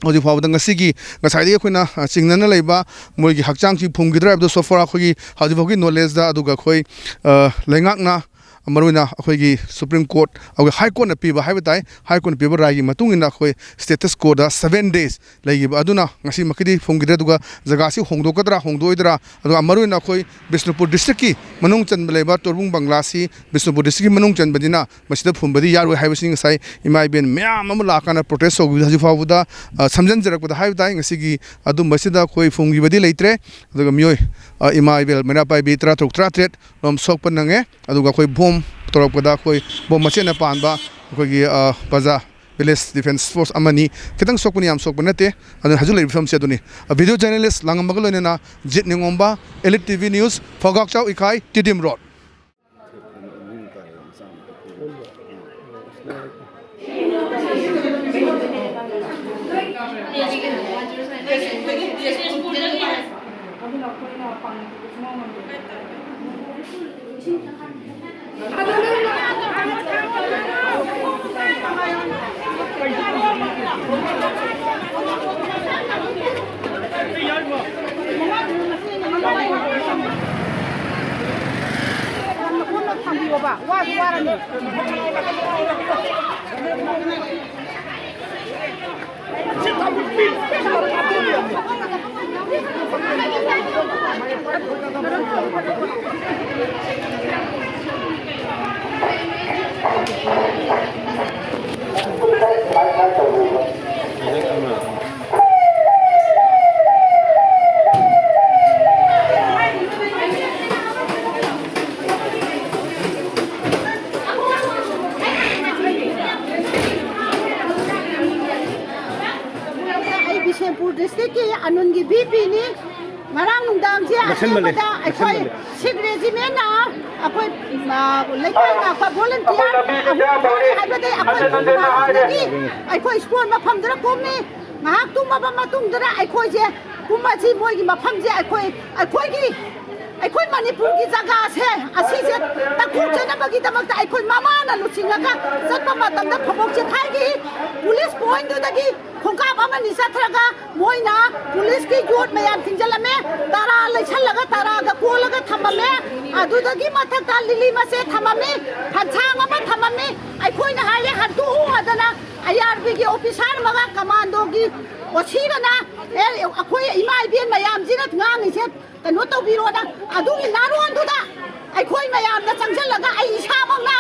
ꯍꯧꯖꯤꯛ ꯐꯥꯎꯕꯗ ꯉꯁꯤꯒꯤ, ꯉꯁꯥꯏꯗꯒꯤ ꯑꯩꯈꯣꯏꯅ, ꯑ, ꯆꯤꯡꯅꯅ ꯂꯩꯕ ꯃꯣꯏꯒꯤ ꯍꯛꯆꯥꯡꯁꯤ ꯐꯨꯝꯈꯤꯗ꯭ꯔꯥ ꯍꯥꯏꯕꯗꯨ so far ꯑꯩꯈꯣꯏꯒꯤ ꯍꯧꯖꯤꯛ ꯐꯥꯎꯒꯤ ꯅꯣꯂꯦꯖꯇ, ꯑꯗꯨꯒ ꯑꯩꯈꯣꯏ, ꯑ, ꯂꯩꯉꯥꯛꯅ, ꯃꯔꯨꯑꯣꯏꯅ ꯑꯩꯈꯣꯏꯒꯤ ꯁꯨꯄ꯭ꯔꯤꯝ ꯀꯣꯔꯠ, ꯑꯩꯈꯣꯏ ꯍꯥꯏ ꯀꯣꯔꯠꯅ ꯄꯤꯕ ꯍꯥꯏꯕ ꯇꯥꯏ, ꯍꯥꯏ ꯀꯣꯔꯠꯅ ꯄꯤꯕ ꯔꯥꯏꯒꯤ ꯃꯇꯨꯡ ꯏꯟꯅ ꯑꯩꯈꯣꯏ ꯁ꯭ꯇꯦꯇꯁ ꯀꯣꯗ seven days ꯂꯩꯈꯤꯕ ꯑꯗꯨꯅ ꯉꯁꯤꯃꯛꯀꯤꯗꯤ ꯐꯨꯝꯈꯤꯗ꯭ꯔꯦ꯫ ꯑꯗꯨꯒ ꯖꯒꯥꯁꯤ ꯍꯣꯡꯗꯣꯛꯀꯗ꯭ꯔꯥ ꯍꯣꯡꯗꯣꯛꯑꯣꯏꯗ꯭ꯔꯥ, ꯑꯗꯨꯒ ꯃꯔꯨꯑꯣꯏꯅ ꯑꯩꯈꯣꯏ ꯕꯤꯁꯅꯨꯄꯨꯔ ꯗꯤꯁꯇ꯭ꯔꯤꯛꯀꯤ ꯃꯅꯨꯡ ꯆꯟꯕ ꯂꯩꯕ ꯇꯣꯔꯕꯨꯡ ꯕꯪꯒ꯭ꯂꯥꯁꯤ ꯕꯤꯁꯅꯨꯄꯨꯔ ꯗꯤꯁꯇ꯭ꯔꯤꯛꯀꯤ ꯃꯅꯨꯡ ꯆꯟꯕꯅꯤꯅ ꯃꯁꯤꯗ ꯐꯨꯝꯕꯗꯤ ꯌꯥꯔꯣꯏ ꯍꯥꯏꯕꯁꯤ ꯉꯁꯥꯏ ꯏꯃꯥ ꯏꯕꯦꯟ ꯃꯌꯥꯝ ꯑꯃ ꯂꯥꯛꯀꯥꯟꯗ ꯄ꯭ꯔꯣꯇꯦꯁ ꯇꯧꯈꯤꯕꯗ ꯍꯧꯖꯤꯛ ꯐꯥꯎꯕꯗ, ꯑ, ꯁꯝꯖꯟꯖꯔꯛꯄꯗ ꯍꯥꯏꯕ ꯇꯥꯏ꯫ ꯉꯁꯤꯒꯤ ꯑꯗꯨꯝꯕꯁꯤꯗ ꯑꯩꯈꯣꯏ ꯐꯨꯝꯈꯤꯕꯗꯤ ꯂꯩꯇ꯭ꯔꯦ꯫ ꯑꯗꯨꯒ ꯃꯤꯑꯣꯏ, ꯑ, ꯏꯃꯥ ꯏꯕꯦꯜ ꯃꯩꯔꯥ ꯄꯥꯏꯕꯤ ꯇꯔꯥ ꯇꯔꯨꯛ, ꯇꯔꯥ ꯇꯔꯦꯠ ꯂꯣꯝ ꯁꯣꯛꯄ ꯅꯪꯉꯦ꯫ ꯑꯗꯨꯒ ꯑꯩꯈꯣꯏ ꯕꯣꯝ ꯇꯧꯔꯛꯄꯗ ꯑꯩꯈꯣꯏ ꯕꯣꯝ ꯃꯆꯦꯠꯅ ꯄꯥꯟꯕ ꯑꯩꯈꯣꯏꯒꯤ, ꯑ, ꯄ꯭ꯔꯖꯥ ꯚꯤꯂꯦꯖ ꯗꯤꯐꯦꯟꯁ ꯐꯣꯔꯁ ꯑꯃꯅꯤ꯫ ꯈꯤꯇꯪ ꯁꯣꯛꯄꯅꯤ, ꯌꯥꯝ ꯁꯣꯛꯄ ꯅꯠꯇꯦ꯫ ꯑꯗꯨꯅ ꯍꯧꯖꯤꯛ ꯂꯩꯔꯤꯕ ꯐꯤꯕꯝꯁꯦ ꯑꯗꯨꯅꯤ꯫ ꯑ, ꯚꯤꯗꯤꯑꯣ ꯖꯔꯅꯦꯂꯤꯁ ꯂꯥꯡꯉꯝꯕꯒ ꯂꯣꯏꯅꯅ Jeet Ningomba, Elite T V News, Phougakchao Ikhai, Tiddim road. ꯊꯝꯕꯤꯌꯣꯕ, ꯋꯥꯁꯨ ꯋꯥꯔꯅꯤ꯫ ꯑꯩ ꯕꯤꯁꯦꯝꯄꯨꯔ ꯗꯤꯁꯇ꯭ꯔꯤꯛꯀꯤ ꯑꯅꯨꯟꯒꯤ ꯚꯤ ꯄꯤꯅꯤ꯫ ꯉꯔꯥꯡ ꯅꯨꯡꯗꯥꯡꯁꯦ ꯅꯛꯁꯟꯃꯜꯂꯦ, ꯑꯊꯦꯡꯕꯗ ꯑꯩꯈꯣꯏ ꯅꯛꯁꯟꯃꯜꯂꯦ꯫ ꯁꯤꯈ ꯔꯦꯖꯤꯃꯦꯟꯅ ꯑꯩꯈꯣꯏ, ꯑ, ꯂꯩꯀꯥꯏ ꯉꯥꯛꯄ ꯚꯣꯂꯨꯟꯇꯤꯌꯔ ꯑꯍꯨꯝ ꯍꯥꯏꯕꯗꯤ ꯑꯩꯈꯣꯏ ꯈꯨꯟ ꯃꯥꯄꯟꯗꯒꯤ ꯑꯩꯈꯣꯏ ꯁ꯭ꯄꯣꯔꯠ ꯃꯐꯝꯗꯨꯗ ꯀꯨꯝꯃꯤ꯫ ꯉꯥꯏꯍꯥꯛ ꯇꯨꯝꯃꯕ ꯃꯇꯨꯡꯗꯅ ꯑꯩꯈꯣꯏꯁꯦ ꯀꯨꯝꯕꯁꯤ ꯃꯣꯏꯒꯤ ꯃꯐꯝꯁꯦ ꯑꯩꯈꯣꯏ, ꯑꯩꯈꯣꯏꯒꯤ, ꯑꯩꯈꯣꯏ ꯃꯅꯤꯄꯨꯔꯒꯤ ꯖꯒꯥꯁꯦ ꯑꯁꯤꯁꯦ ꯇꯛꯈꯨ ꯆꯦꯟꯅꯕꯒꯤꯗꯃꯛꯇ ꯑꯩꯈꯣꯏ ꯃꯃꯥꯅ ꯂꯨꯆꯤꯡꯉꯒ ꯆꯠꯄ ꯃꯇꯝꯗ ꯐꯣꯕꯣꯛ ꯆꯦꯈꯥꯏꯒꯤ ꯄꯨꯂꯤꯁ ꯄꯣꯏꯟꯗꯨꯗꯒꯤ ꯈꯣꯡꯀꯥꯞ ꯑꯃꯅꯤ ꯆꯠꯊꯔꯒ ꯃꯣꯏꯅ ꯄꯨꯂꯤꯁꯀꯤ ꯌꯣꯠ ꯃꯌꯥꯝ ꯊꯤꯡꯖꯤꯜꯂꯝꯃꯦ, ꯇꯔꯥ ꯂꯩꯁꯜꯂꯒ ꯇꯔꯥꯒ ꯀꯣꯜꯂꯒ ꯊꯝꯃꯝꯃꯦ, ꯑꯗꯨꯗꯒꯤ ꯃꯊꯛꯇ ꯂꯤꯂꯤ ꯃꯆꯦꯠ ꯊꯝꯃꯝꯃꯤ, ꯐꯟꯁꯥꯡ ꯑꯃ ꯊꯝꯃꯝꯃꯤ꯫ ꯑꯩꯈꯣꯏꯅ ꯍꯥꯏꯔꯦ ꯍꯟꯗꯣꯛꯎ ꯍꯥꯏꯗꯅ ꯑꯥꯏ ꯑꯥꯔ ꯕꯤꯒꯤ ꯑꯣꯐꯤꯁꯥꯔ ꯑꯃꯒ ꯀꯃꯥꯟꯗꯣꯒꯤ ꯑꯣ ꯁꯤꯒꯅ, ꯑꯦ, ꯑꯩꯈꯣꯏ ꯏꯃꯥ ꯏꯕꯦꯟ ꯃꯌꯥꯝꯁꯤꯅ ꯉꯥꯡꯉꯤꯁꯦ ꯀꯩꯅꯣ ꯇꯧꯕꯤꯔꯣꯅ, ꯑꯗꯨꯒꯤ ꯅꯥꯔꯣꯟꯗꯨꯗ ꯑꯩꯈꯣꯏ ꯃꯌꯥꯝꯅ ꯆꯪꯁꯤꯜꯂꯒ ꯑꯩ ꯏꯁꯥꯃꯛꯅ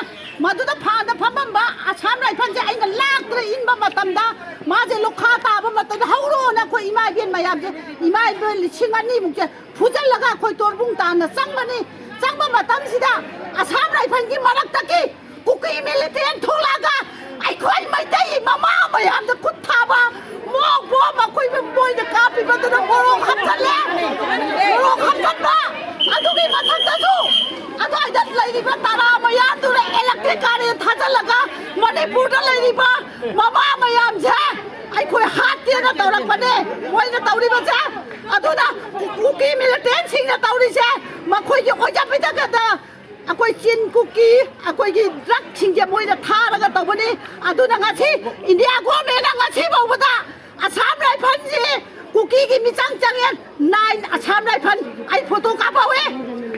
ꯃꯗꯨꯗ ꯐꯥꯟꯗ ꯐꯝꯃꯝꯕ ꯑꯁꯥꯝ ꯔꯥꯏꯐꯜꯁꯦ ꯑꯩꯅ ꯂꯥꯛꯇ꯭ꯔ ꯏꯟꯕ ꯃꯇꯝꯗ ꯃꯥꯁꯦ ꯂꯣꯛꯈꯥ ꯇꯥꯕ ꯃꯇꯝꯗ ꯍꯧꯔꯣꯅ ꯑꯩꯈꯣꯏ ꯏꯃꯥ ꯏꯕꯦꯟ ꯃꯌꯥꯝꯁꯦ, ꯏꯃꯥ ꯏꯕꯦꯟ ꯂꯤꯁꯤꯡ ꯑꯅꯤꯃꯨꯛꯁꯦ ꯐꯨꯖꯤꯜꯂꯒ ꯑꯩꯈꯣꯏ ꯇꯣꯔꯕꯨꯡ ꯇꯥꯟꯅ ꯆꯪꯕꯅꯤ꯫ ꯆꯪꯕ ꯃꯇꯝꯁꯤꯗ ꯑꯁꯥꯝ ꯔꯥꯏꯐꯜꯒꯤ ꯃꯔꯛꯇꯒꯤ ꯀꯨꯀꯤ ꯃꯤꯂꯤꯇꯦꯟ ꯊꯣꯛꯂꯛꯑꯒ ꯑꯩꯈꯣꯏ ꯃꯩꯇꯩ ꯃꯃꯥ ꯃꯌꯥꯝꯗ ꯈꯨꯠ ꯊꯥꯕ, ꯃꯣꯛ ꯃꯣꯛ ꯃꯈꯣꯏꯕꯨ ꯃꯣꯏꯅ ꯀꯥꯞꯄꯤꯕꯗꯨꯅ ꯃꯣꯔꯣꯛ ꯍꯥꯞꯆꯜꯂꯦ꯫ ꯃꯣꯔꯣꯛ ꯍꯥꯞꯆꯟꯕ, ꯑꯗꯨꯒꯤ ꯃꯊꯛꯇꯁꯨ ꯑꯗꯨꯋꯥꯏꯗ ꯂꯩꯔꯤꯕ ꯇꯔꯥ ꯃꯌꯥꯝꯗꯨꯅ ꯏꯂꯦꯛꯇ꯭ꯔꯤꯛ ꯀꯥꯔꯦꯟ ꯊꯥꯖꯤꯜꯂꯒ ꯃꯅꯤꯄꯨꯔꯗ ꯂꯩꯔꯤꯕ ꯃꯃꯥ ꯃꯌꯥꯝꯁꯦ ꯑꯩꯈꯣꯏ ꯍꯥꯠꯀꯦꯅ ꯇꯧꯔꯛꯄꯅꯦ ꯃꯣꯏꯅ ꯇꯧꯔꯤꯕꯁꯦ꯫ ꯑꯗꯨꯅ ꯀꯨꯀꯤ ꯃꯤꯂꯤꯇꯦꯟ ꯑꯩꯈꯣꯏꯒꯤ ꯑꯣꯏꯖꯕꯤꯗ ꯈꯛꯇ ꯑꯩꯈꯣꯏ ꯆꯤꯟ ꯀꯨꯀꯤ, ꯑꯩꯈꯣꯏꯒꯤ ꯗ꯭ꯔꯒꯁꯤꯡꯁꯦ ꯃꯣꯏꯅ ꯊꯥꯔꯒ ꯇꯧꯕꯅꯤ꯫ ꯑꯗꯨꯅ ꯉꯁꯤ ꯏꯟꯗꯤꯌꯥ ꯒꯣꯔꯃꯦꯟꯅ ꯉꯁꯤ ꯐꯥꯎꯕꯗ ꯑꯁꯥꯝ ꯔꯥꯏꯐꯜꯁꯤ ꯀꯨꯀꯤꯒꯤ ꯃꯤꯆꯪ ꯆꯪꯉꯦ꯫ ꯅꯥꯏꯟ ꯑꯁꯥꯝ ꯔꯥꯏꯐꯜ, ꯑꯩ ꯐꯣꯇꯣ ꯀꯥꯞꯍꯧꯋꯦ꯫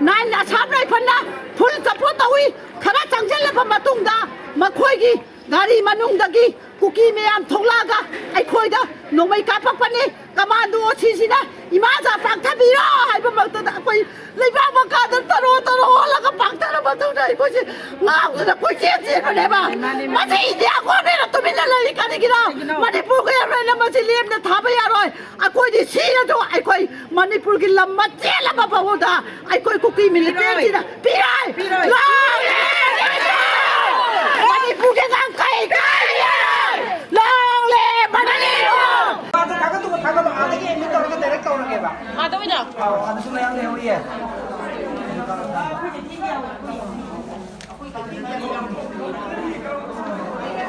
ꯅꯥꯏꯟ ꯑꯁꯥꯝ ꯔꯥꯏꯐꯜꯅ ꯐꯨꯜ ꯁꯄꯣꯔꯠ ꯇꯧꯏ꯫ ꯈꯔ ꯆꯪꯁꯤꯜꯂꯕ ꯃꯇꯨꯡꯗ ꯃꯈꯣꯏꯒꯤ ꯒꯥꯔꯤ ꯃꯅꯨꯡꯗꯒꯤ ꯀꯨꯀꯤ ꯃꯌꯥꯝ ꯊꯣꯛꯂꯛꯑꯒ ꯑꯩꯈꯣꯏꯗ ꯅꯣꯡꯃꯩ ꯀꯥꯞꯄꯛꯄꯅꯤ꯫ ꯀꯃꯥꯟꯗꯣ ꯑꯣ ꯁꯤꯁꯤꯅ "ꯏꯃꯥ ꯖꯥ ꯄꯥꯛꯊꯕꯤꯔꯣ" ꯍꯥꯏꯕ ꯃꯛꯇꯗ ꯑꯩꯈꯣꯏ ꯂꯩꯕꯥꯛ ꯃꯈꯥꯗ ꯇꯔꯣ ꯇꯔꯣ ꯑꯣꯜꯂꯒ ꯄꯥꯛꯊꯔ ꯃꯇꯨꯡꯗ ꯑꯩꯈꯣꯏꯁꯦ ꯉꯥꯎꯗꯅ ꯀꯣꯏꯆꯦꯟ ꯆꯦꯟꯕꯅꯦꯕ꯫ ꯃꯥꯅꯦ, ꯃꯥꯅꯦ꯫ ꯃꯁꯤ ꯏꯟꯗꯤꯌꯥ ꯒꯣꯔꯃꯦꯟꯅ ꯇꯨꯃꯤꯟꯅ ꯂꯩꯔꯤ ꯀꯔꯤꯒꯤꯅꯣ? ꯀꯩꯒꯤꯅꯣ? ꯃꯅꯤꯄꯨꯔꯒꯤ ꯑꯣꯏꯅ ꯃꯁꯤ ꯂꯦꯝꯅ ꯊꯥꯕ ꯌꯥꯔꯣꯏ꯫ ꯑꯩꯈꯣꯏꯗꯤ ꯁꯤꯔꯁꯨ ꯑꯩꯈꯣꯏ ꯃꯅꯤꯄꯨꯔꯒꯤ ꯂꯝ ꯃꯆꯦꯠ ꯑꯃ ꯐꯥꯎꯕꯗ ꯑꯩꯈꯣꯏ ꯀꯨꯀꯤ ꯃꯤꯂꯤꯇꯦꯟꯁꯤꯅ ꯄꯤꯔꯣꯏ! ꯄꯤꯔꯣꯏ! ꯂꯣꯡꯂꯦ! ꯃꯅꯤꯄꯨꯔꯒꯤ ꯑꯉꯥꯡ ꯀꯩ ꯀꯥꯏꯔꯦ? ꯂꯣꯡꯂꯦ! ꯃꯅꯤꯄꯨꯔ! ꯑꯗꯨ ꯊꯥꯒꯠꯇꯨꯕ ꯊꯥꯒꯠꯂꯣ, ꯑꯥꯗꯒꯤ ꯑꯦꯗꯃꯤꯠ ꯇꯧꯔꯒ ꯗꯥꯏꯔꯦꯛ ꯇꯧꯔꯒꯦꯕ꯫ ꯑꯥꯗ ꯑꯣꯏꯅ? ꯑꯥꯎ, ꯑꯗꯨꯁꯨ ꯃꯌꯥꯝ ꯂꯩꯍꯧꯔꯤꯌꯦ꯫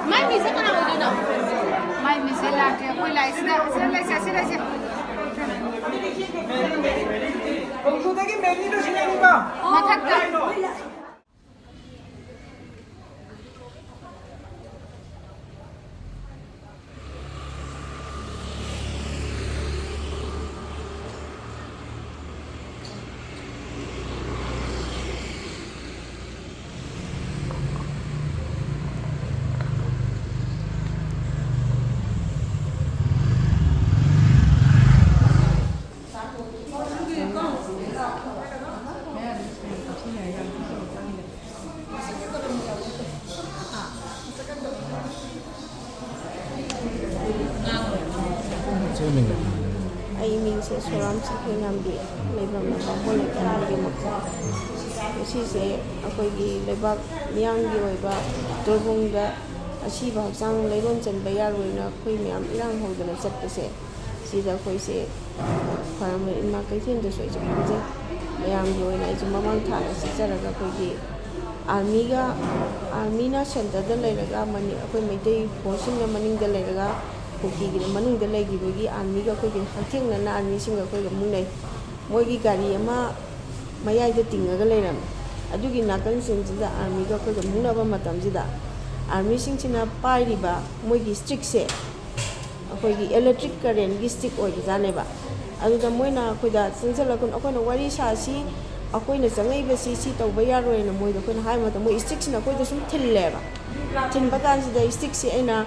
ꯃꯥꯏ ꯃꯤꯁꯦ ꯀꯅꯥ ꯑꯣꯏꯗꯣꯏꯅꯣ? ꯃꯥꯏ ꯃꯤꯁꯦ ꯂꯥꯛꯇ꯭ꯔꯤ꯫ ꯑꯩꯈꯣꯏ ꯂꯥꯛꯏꯁꯤꯗ, ꯁꯤꯗ ꯂꯩꯁꯦ, ꯁꯤ ꯂꯩꯁꯦ꯫ ꯀꯣꯡꯖꯨꯗꯒꯤ ꯃꯦꯔꯤꯗꯣ ꯁꯤꯅꯦꯕꯀꯣ꯫ ꯃꯊꯛꯇ꯫ ꯑꯩ ꯃꯤꯡꯁꯦ ꯁꯣꯔꯥꯝ ꯁꯤꯈꯣꯏꯉꯥꯝꯕꯤ, ꯂꯩꯐꯝꯅ ꯕꯥꯃꯣꯟ ꯂꯩꯀꯥꯏ ꯃꯈꯣꯡ꯫ ꯉꯁꯤꯁꯦ ꯑꯩꯈꯣꯏꯒꯤ ꯂꯩꯕꯥꯛ ꯃꯤꯌꯥꯝꯒꯤ ꯑꯣꯏꯕ ꯇꯣꯔꯕꯨꯡꯗ ꯑꯁꯤꯕ ꯍꯛꯆꯥꯡ ꯂꯩꯔꯣꯟ ꯆꯟꯕ ꯌꯥꯔꯣꯏꯅ ꯑꯩꯈꯣꯏ ꯃꯌꯥꯝ ꯏꯔꯥꯡ ꯍꯧꯗꯅ ꯆꯠꯄꯁꯦ, ꯁꯤꯗ ꯑꯩꯈꯣꯏꯁꯦ ꯈ꯭ꯋꯥꯏꯔꯝꯕꯟ ꯏꯃꯥ ꯀꯩꯊꯦꯜꯗꯁꯨ ꯑꯩꯁꯨ ꯐꯝꯖꯩ꯫ ꯃꯌꯥꯝꯒꯤ ꯑꯣꯏꯅ ꯑꯩꯁꯨ ꯃꯃꯥꯡ ꯊꯥꯗ ꯆꯠꯆꯔꯒ ꯑꯩꯈꯣꯏꯒꯤ ꯑꯥꯔꯃꯤꯒ, ꯑꯥꯔꯃꯤꯅ ꯁꯦꯟꯇꯔꯗ ꯂꯩꯔꯒ ꯃꯅꯤ-, ꯑꯩꯈꯣꯏ ꯃꯩꯇꯩ ꯐꯣꯔꯁꯁꯤꯡꯅ ꯃꯅꯤꯡꯗ ꯂꯩꯔꯒ, ꯀꯨꯀꯤꯒꯤꯅ ꯃꯅꯨꯡꯗ ꯂꯩꯈꯤꯕꯒꯤ ꯑꯥꯔꯃꯤꯒ ꯑꯩꯈꯣꯏꯒꯤ ꯍꯛꯊꯦꯡꯅꯅ ꯑꯥꯔꯃꯤꯁꯤꯡꯒ ꯑꯩꯈꯣꯏꯒ ꯃꯨꯛꯅꯩ꯫ ꯃꯣꯏꯒꯤ ꯒꯥꯔꯤ ꯑꯃ ꯃꯌꯥꯏꯗ ꯇꯤꯡꯉꯒ ꯂꯩꯔꯝꯃꯤ꯫ ꯑꯗꯨꯒꯤ ꯅꯥꯀꯟꯁꯤꯡꯁꯤꯗ ꯑꯥꯔꯃꯤꯒ ꯑꯩꯈꯣꯏꯒ ꯃꯨꯛꯅꯕ ꯃꯇꯝꯁꯤꯗ, ꯑꯥꯔꯃꯤꯁꯤꯡꯁꯤꯅ ꯄꯥꯏꯔꯤꯕ ꯃꯣꯏꯒꯤ ꯏꯁꯇ꯭ꯔꯤꯛꯁꯦ ꯑꯩꯈꯣꯏꯒꯤ ꯏꯂꯦꯛꯇ꯭ꯔꯤꯛ ꯀꯔꯦꯟꯒꯤ ꯏꯁꯇ꯭ꯔꯤꯛ ꯑꯣꯏꯕꯖꯥꯠꯅꯦꯕ꯫ ꯑꯗꯨꯗ ꯃꯣꯏꯅ ꯑꯩꯈꯣꯏꯗ ꯆꯪꯁꯤꯜꯂꯛꯀꯅꯨ, ꯑꯩꯈꯣꯏꯅ ꯋꯥꯔꯤ ꯁꯥꯁꯤ, ꯑꯩꯈꯣꯏꯅ ꯆꯪꯉꯛꯏꯕꯁꯤ ꯁꯤ ꯇꯧꯕ ꯌꯥꯔꯣꯏꯅ ꯃꯣꯏꯗ ꯑꯩꯈꯣꯏꯅ ꯍꯥꯏꯕ ꯃꯇꯝꯗ, ꯃꯣꯏ ꯏꯁꯇ꯭ꯔꯤꯛꯁꯤꯅ ꯑꯩꯈꯣꯏꯗ ꯁꯨꯝ ꯊꯤꯜꯂꯦꯕ꯫ ꯊꯤꯟꯕ ꯀꯥꯟꯁꯤꯗ ꯏꯁꯇ꯭ꯔꯤꯛꯁꯤ ꯑꯩꯅ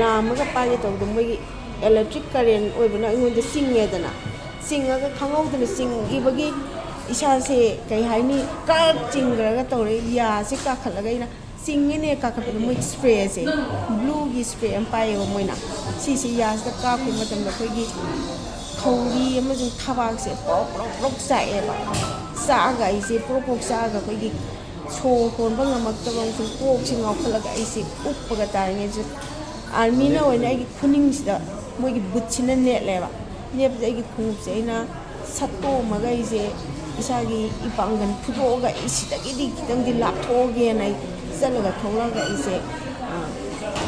ꯂꯥꯝꯃꯒ ꯄꯥꯏꯒꯦ ꯇꯧꯕꯗ, ꯃꯣꯏꯒꯤ ꯏꯂꯦꯛꯇ꯭ꯔꯤꯛ ꯀꯔꯦꯟ ꯑꯣꯏꯕꯅ ꯑꯩꯉꯣꯟꯗ ꯆꯤꯡꯉꯦꯗꯅ, ꯆꯤꯡꯉꯒ ꯈꯪꯍꯧꯗꯅ ꯆꯤꯡꯈꯤꯕꯒꯤ ꯏꯁꯥꯁꯦ, ꯀꯩ ꯍꯥꯏꯅꯤ, ꯀ꯭ꯔꯛ ꯆꯤꯡꯈ꯭ꯔꯒ ꯇꯧꯔꯦ꯫ ꯌꯥꯁꯦ ꯀꯥꯈꯠꯂꯒ ꯑꯩꯅ ꯆꯤꯡꯉꯤꯅꯦ ꯀꯥꯈꯠꯄꯗ, ꯃꯣꯏ ꯏꯁꯄ꯭ꯔꯦꯁꯦ, ꯕ꯭ꯂꯨꯒꯤ ꯏꯁꯄ꯭ꯔꯦ ꯑꯃ ꯄꯥꯏꯌꯦꯕ ꯃꯣꯏꯅ꯫ ꯁꯤꯁꯦ ꯌꯥꯁꯤꯗ ꯀꯥꯞꯈꯤꯕ ꯃꯇꯝꯗ ꯑꯩꯈꯣꯏꯒꯤ ꯈꯧꯔꯤ ꯑꯃꯁꯨꯡ ꯊꯕꯥꯛꯁꯦ ꯄ꯭ꯔꯣꯛ ꯄ꯭ꯔꯣꯛ ꯄ꯭ꯔꯣꯛ ꯆꯥꯛꯑꯦꯕ꯫ ꯆꯥꯛꯑꯒ ꯑꯩꯁꯦ ꯄ꯭ꯔꯣꯛ ꯄ꯭ꯔꯣꯛ ꯆꯥꯛꯑꯒ ꯑꯩꯈꯣꯏꯒꯤ ꯁꯣꯔ ꯍꯣꯟꯕ ꯉꯝꯃꯛꯇꯕ ꯑꯃꯁꯨꯡ ꯀꯣꯛꯁꯦ ꯉꯥꯎꯈꯠꯂꯒ ꯑꯩꯁꯦ ꯎꯞꯄꯒ ꯇꯥꯔꯤꯉꯩꯁꯦ, ꯑꯥꯔꯃꯤꯅ ꯑꯣꯏꯅ ꯑꯩꯒꯤ ꯈꯨꯅꯤꯡꯁꯤꯗ ꯃꯣꯏꯒꯤ ꯕꯨꯠꯁꯤꯅ ꯅꯦꯠꯂꯦꯕ꯫ ꯅꯦꯠꯄꯁꯦ ꯑꯩꯒꯤ ꯈꯣꯡꯎꯞꯁꯦ ꯑꯩꯅ ꯁꯠꯇꯣꯛꯑꯝꯃꯒ ꯑꯩꯁꯦ ꯏꯁꯥꯒꯤ ꯏꯄꯥꯡꯒꯜ ꯐꯨꯗꯣꯛꯑꯒ ꯑꯩ ꯁꯤꯗꯒꯤꯗꯤ ꯈꯤꯇꯪꯗꯤ ꯂꯥꯞꯊꯣꯛꯑꯒꯦꯅ ꯑꯩ ꯆꯠꯂꯒ ꯊꯣꯛꯂꯛꯑꯒ ꯑꯩꯁꯦ, ꯑ,